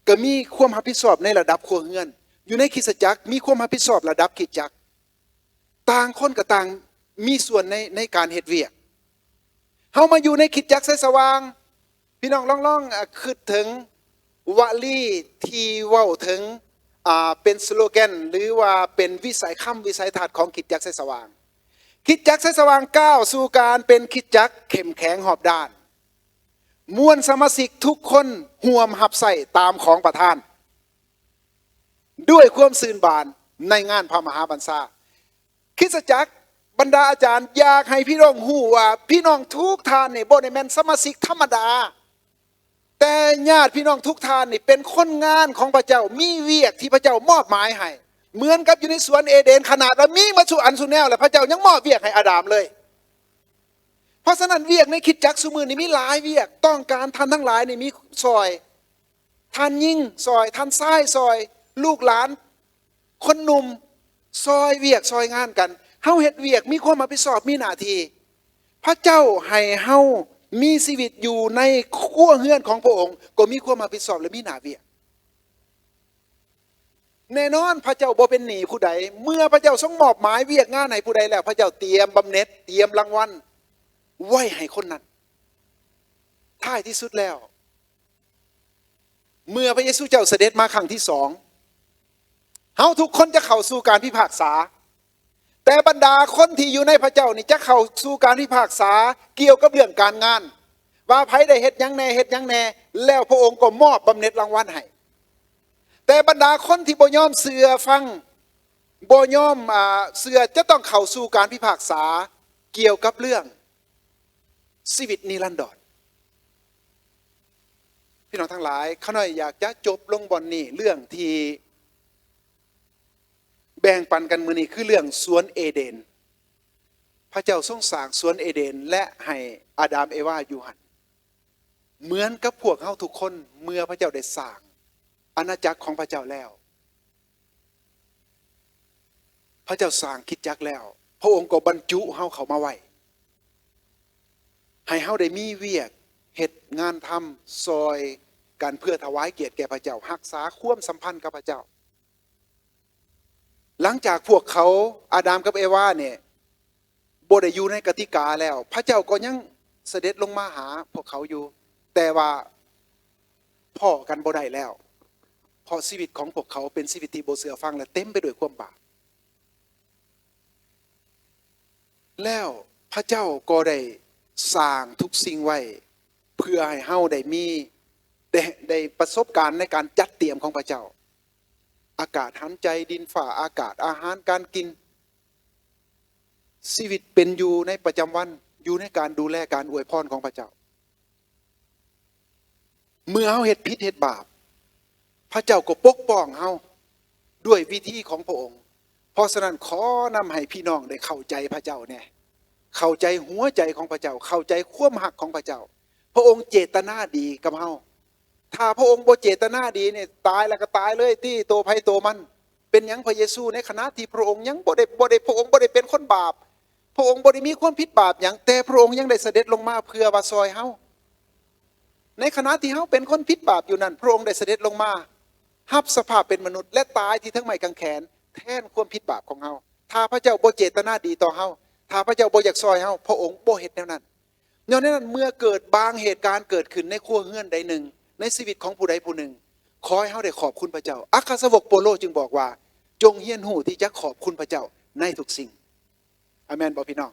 ກໍມີຄວາມຮັບຜິດຊອບໃນລະດັບຄົວເຮືອນ. ຢູ່ໃນຄຣິສຕະຈັກມີຄວາມຮັບຜິດຊອບລະດັບຄຣິສຕະຈັກ. ຕ່າງຄົນກໍຕ່າງມີສ່ວນໃນ ໃນການເຮັດວຽກ. ເຮົາມາຢູ່ໃນຄຣິສຕະຈັກໄຊສະຫວ່າງ ພີ່ນ້ອງລອງ ລອງ ອາ ຄິດເຖິງວະລີທີ່ເວົ້າເຖິງ ອາ ເປັນສະໂລແກນ ຫຼືວ່າເປັນວິໄສ ຄຳວິໄສທັດຂອງຄຣິສຕະຈັກໄຊສະຫວ່າງ. ຄຣິສຕະຈັກໄຊສະຫວ່າງກ້າວສູ່ການເປັນຄຣິສຕະຈັກເຂັ້ມແຂງຮອບດ້ານ. ມວນສະມາຊິກທຸກຄົນຮ່ວມຮັບໃຊ້ຕາມຂອງປະທານ ດ້ວຍຄວາມຊື່ນບານໃນງານພະມະຫາບັນຊາ. ຄຣິສຕະຈັກ ບັນດາອາຈານ ຢາກໃຫ້ພີ່ນ້ອງຮູ້ວ່າ ພີ່ນ້ອງທຸກທ່ານນີ້ບໍ່ໄດ້ແມ່ນສະມາຊິກທຳມະດາ, ແຕ່ຍາດພີ່ນ້ອງທຸກທ່ານນີ້ເປັນຄົນງານຂອງພະເຈົ້າ, ມີວຽກທີ່ພະເຈົ້າມອບໝາຍໃຫ້. ເໝືອນກັບຢູ່ໃນສວນເອເດນ, ຂະໜາດວ່າມີໝົດສູ່ອັນສູ່ແນວແລ້ວ, ພະເຈົ້າຍັງມອບວຽກໃຫ້ອາດາມເລີຍ. ເພາະສະນັ້ນ ວຽກໃນຄຣິສຕະຈັກຊຸມື້ນີ້ມີຫຼາຍວຽກ, ຕ້ອງການທ່ານທັງຫຼາຍນີ້ມີຊ່ອຍ. ທ່ານຍິງຊ່ອຍ, ທ່ານຊາຍຊ່ອຍ, ລູກຫຼານ, ຄົນໜຸ່ມຊ່ອຍວຽກຊ່ອຍງານກັນ. ເຮົາເຮັດວຽກ, ມີຄວາມຮັບຜິດຊອບ, ມີໜ້າທີ່. ພະເຈົ້າໃຫ້ເຮົາມີຊີວິດຢູ່ໃນຄົວເຮືອນຂອງພະອົງ, ກໍມີຄວາມຮັບຜິດຊອບ ແລະ ມີໜ້າວຽກ. ແນ່ນອນ, ພະເຈົ້າບໍ່ເປັນໜີ້ຜູ້ໃດ. ເມື່ອພະເຈົ້າຊົງມອບໝາຍວຽກງານໃຫ້ຜູ້ໃດແລ້ວ, ພະເຈົ້າຕຽມບຳເໜັດ, ຕຽມລາງວັນໄວ້ໃຫ້ຄົນນັ້ນ. ທ້າຍທີ່ສຸດແລ້ວ, ເມື່ອພະເຢຊູເຈົ້າສະເດັດມາຄັ້ງທີສອງ, ເຮົາທຸກຄົນຈະເຂົ້າສູ່ການພິພາກສາ. ແຕ່ບັນດາຄົນທີ່ຢູ່ໃນພະເຈົ້ານີ້ຈະເຂົ້າສູ່ການພິພາກສາກ່ຽວກັບເລື່ອງການງານ, ວ່າໃຜໄດ້ເຮັດຫຍັງແດ່, ເຮັດຫຍັງແດ່, ແລ້ວພະອົງກໍມອບບຳເໜັດລາງວັນໃຫ້. ແຕ່ບັນດາຄົນທີ່ບໍ່ຍອມເຊື່ອຟັງ, ບໍ່ຍອມ, ອາ, ເຊື່ອ, ຈະຕ້ອງເຂົ້າສູ່ການພິພາກສາກ່ຽວກັບເລື່ອງ ຊີວິດນິລັນດອນ. ພີ່ນ້ອງທັງຫຼາຍ, ຂ້ານ້ອຍຢາກຈະຈົບລົງບ່ອນນີ້, ເລື່ອງທີ່ແບ່ງປັນກັນມື້ນີ້ຄືເລື່ອງສວນເອເດນ. ພະເຈົ້າຊົງສ້າງສວນເອເດນ ແລະ ໃຫ້ອາດາມເອວາຢູ່ຫັ້ນ. ເໝືອນກັບພວກເຮົາທຸກຄົນ, ເມື່ອພະເຈົ້າໄດ້ສ້າງອານາຈັກຂອງພະເຈົ້າແລ້ວ, ພະເຈົ້າສ້າງຄຣິສຕະຈັກແລ້ວ, ພະອົງກໍບັນຈຸເຮົາເຂົ້າມາໄວ້, ໃຫ້ເຮົາໄດ້ມີວຽກເຮັດງານທຳຊ່ອຍ ກັນເພື່ອຖວາຍກຽດແກ່ພະເຈົ້າ, ຮັກສາຄວາມສຳພັນກັບພະເຈົ້າ. ຫຼັງຈາກພວກເຂົາ, ອາດາມກັບເອວານີ້ ບໍ່ໄດ້ຢູ່ໃນກະຕິກາແລ້ວ, ພະເຈົ້າກໍຍັງສະເດັດລົງມາຫາພວກເຂົາຢູ່, ແຕ່ວ່າພໍ້ກັນບໍ່ໄດ້ແລ້ວ, ເພາະຊີວິດຂອງພວກເຂົາເປັນຊີວິດທີ່ບໍ່ເຊື່ອຟັງ ແລະ ເຕັມໄປດ້ວຍຄວາມບາບ. ແລ້ວພະເຈົ້າກໍໄດ້ສ້າງທຸກສິ່ງໄວ້ ເພື່ອໃຫ້ເຮົາໄດ້ມີ, ໄດ້, ໄດ້ປະສົບການໃນການຈັດຕຽມຂອງພະເຈົ້າ. ອາກາດຫັນໃຈ, ດິນຟ້າອາກາດ, ອາຫານການກິນ, ຊີວິດເປັນຢູ່ໃນປະຈຳວັນ, ຢູ່ໃນການດູແລ, ການອວຍພອນຂອງພະເຈົ້າ. ເມື່ອເຮົາເຮັດຜິດເຮັດບາບ, ພະເຈົ້າກໍປົກປ້ອງເຮົາດ້ວຍວິທີຂອງພະອົງ. ເພາະສະນັ້ນ, ຂໍນຳໃຫ້ພີ່ນ້ອງໄດ້ເຂົ້າໃຈພະເຈົ້າແດ່, ເຂົ້າໃຈຫົວໃຈຂອງພະເຈົ້າ, ເຂົ້າໃຈຄວາມຮັກຂອງພະເຈົ້າ. ພະອົງເຈດຕະນາດີກັບເຮົາ. ຖ້າພະອົງບໍ່ເຈດຕະນາດີນີ້, ຕາຍແລ້ວກໍຕາຍເລີຍຕິ, ໂຕໃຜໂຕມັນ. ເປັນຫຍັງພະເຢຊູ ໃນຂະນະທີ່ພະອົງຍັງບໍ່ໄດ້, ບໍ່ໄດ້, ພະອົງບໍ່ໄດ້ເປັນຄົນບາບ, ພະອົງບໍ່ໄດ້ມີຄວາມຜິດບາບຫຍັງ, ແຕ່ພະອົງຍັງໄດ້ສະເດັດລົງມາເພື່ອວ່າຊ່ອຍເຮົາ. ໃນຂະນະທີ່ເຮົາເປັນຄົນຜິດບາບຢູ່ນັ້ນ, ພະອົງໄດ້ສະເດັດລົງມາ ຮັບສະພາບເປັນມະນຸດ ແລະ ຕາຍທີ່ເທິງໄມ້ກາງແຂນແທນຄວາມຜິດບາບຂອງເຮົາ. ຖ້າພະເຈົ້າບໍ່ເຈດຕະນາດີຕໍ່ເຮົາ, ຖ້າພະເຈົ້າບໍ່ຢາກຊ່ອຍເຮົາ, ພະອົງບໍ່ເຮັດແນວນັ້ນ. ຍ້ອນໃນນັ້ນ, ເມື່ອເກີດບາງເຫດການເກີດຂຶ້ນໃນຄົວເຮືອນໃດໜຶ່ງ, ໃນຊີວິດຂອງຜູ້ໃດຜູ້ໜຶ່ງ, ຂໍໃຫ້ເຮົາໄດ້ຂອບຄຸນພະເຈົ້າ. ອັກຄະສາວົກໂປໂລຈຶ່ງບອກວ່າ, ຈົ່ງຮຽນຮູ້ທີ່ຈະຂອບຄຸນພະເຈົ້າໃນທຸກສິ່ງ. ອາແມນບໍ່ພີ່ນ້ອງ?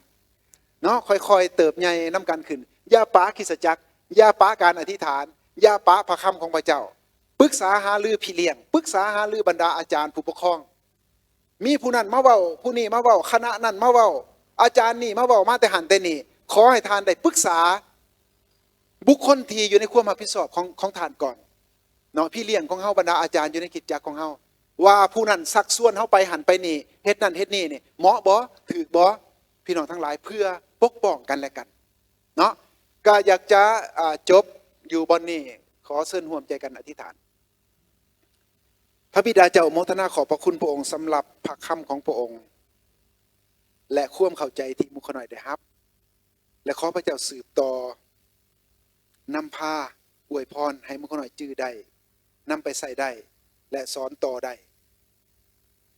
ເນາະ, ຄ່ອຍໆເຕີບໃຫຍ່ນຳກັນຂຶ້ນ. ຢ່າປະຄຣິສຕະຈັກ, ຢ່າປະການອະທິຖານ, ຢ່າປະພະຄຳຂອງພະເຈົ້າ. ປຶກສາຫາລືພີ່ລ້ຽງ, ປຶກສາຫາລືບັນດາອາຈານຜູ້ປົກຄອງ. ມີຜູ້ນັ້ນມາເວົ້າ, ຜູ້ນີ້ມາເວົ້າ, ຄະນະນັ້ນມາເວົ້າ, ອາຈານນີ້ມາເວົ້າ, ມາແຕ່ຫັ້ນແຕ່ນີ້. ຂໍໃຫ້ທ່ານໄດ້ປຶກສາບຸກຄົນທີ່ຢູ່ໃນຄວາມຮັບຜິດຊອບຂອງ, ຂອງທ່ານກ່ອນເນາະ, ພີ່ລ້ຽງຂອງເຮົາ, ບັນດາອາຈານຢູ່ໃນຄຣິສຕະຈັກຂອງເຮົາ, ວ່າຜູ້ນັ້ນຊັກຊວນເຮົາໄປຫັ້ນໄປນີ້, ເຮັດນັ້ນເຮັດນີ້ນີ້, ເໝາະບໍ່? ຖືກບໍ່? ພີ່ນ້ອງທັງຫຼາຍ, ເພື່ອປົກປ້ອງກັນແລະກັນເນາະ. ກໍຢາກຈະ, ອາ, ຈົບຢູ່ບ່ອນນີ້, ຂໍເຊີນຮ່ວມໃຈກັນອະທິຖານ. ພະບິດາເຈົ້າ, ໂມທະນາຂອບພະຄຸນພະອົງສຳລັບພະຄຳຂອງພະອົງ ແລະ ຄວາມເຂົ້າໃຈທີ່ໝູ່ຂ້ານ້ອຍໄດ້ຮັບ, ແລະ ຂໍພະເຈົ້າສືບຕໍ່ນຳພາອວຍພອນໃຫ້ໝູ່ຂ້ານ້ອຍຈື່ໄດ້, ນຳໄປໃຊ້ໄດ້ ແລະ ສອນຕໍ່ໄດ້.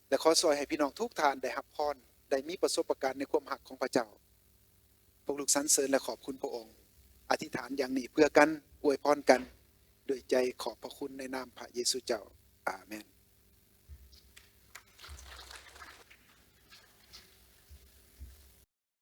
ແລະ ຂໍຊ່ວຍໃຫ້ພີ່ນ້ອງທຸກທ່ານໄດ້ຮັບພອນ, ໄດ້ມີປະສົບປະການໃນຄວາມຮັກຂອງພະເຈົ້າ. ພວກລູກສັນເສີນ ແລະ ຂອບຄຸນພະອົງ. ອະທິຖານຢ່າງນີ້ເພື່ອກັນ, ອວຍພອນກັນດ້ວຍໃຈຂອບພະຄຸນໃນນາມພະເຢຊູເຈົ້າ. ອາເມນ.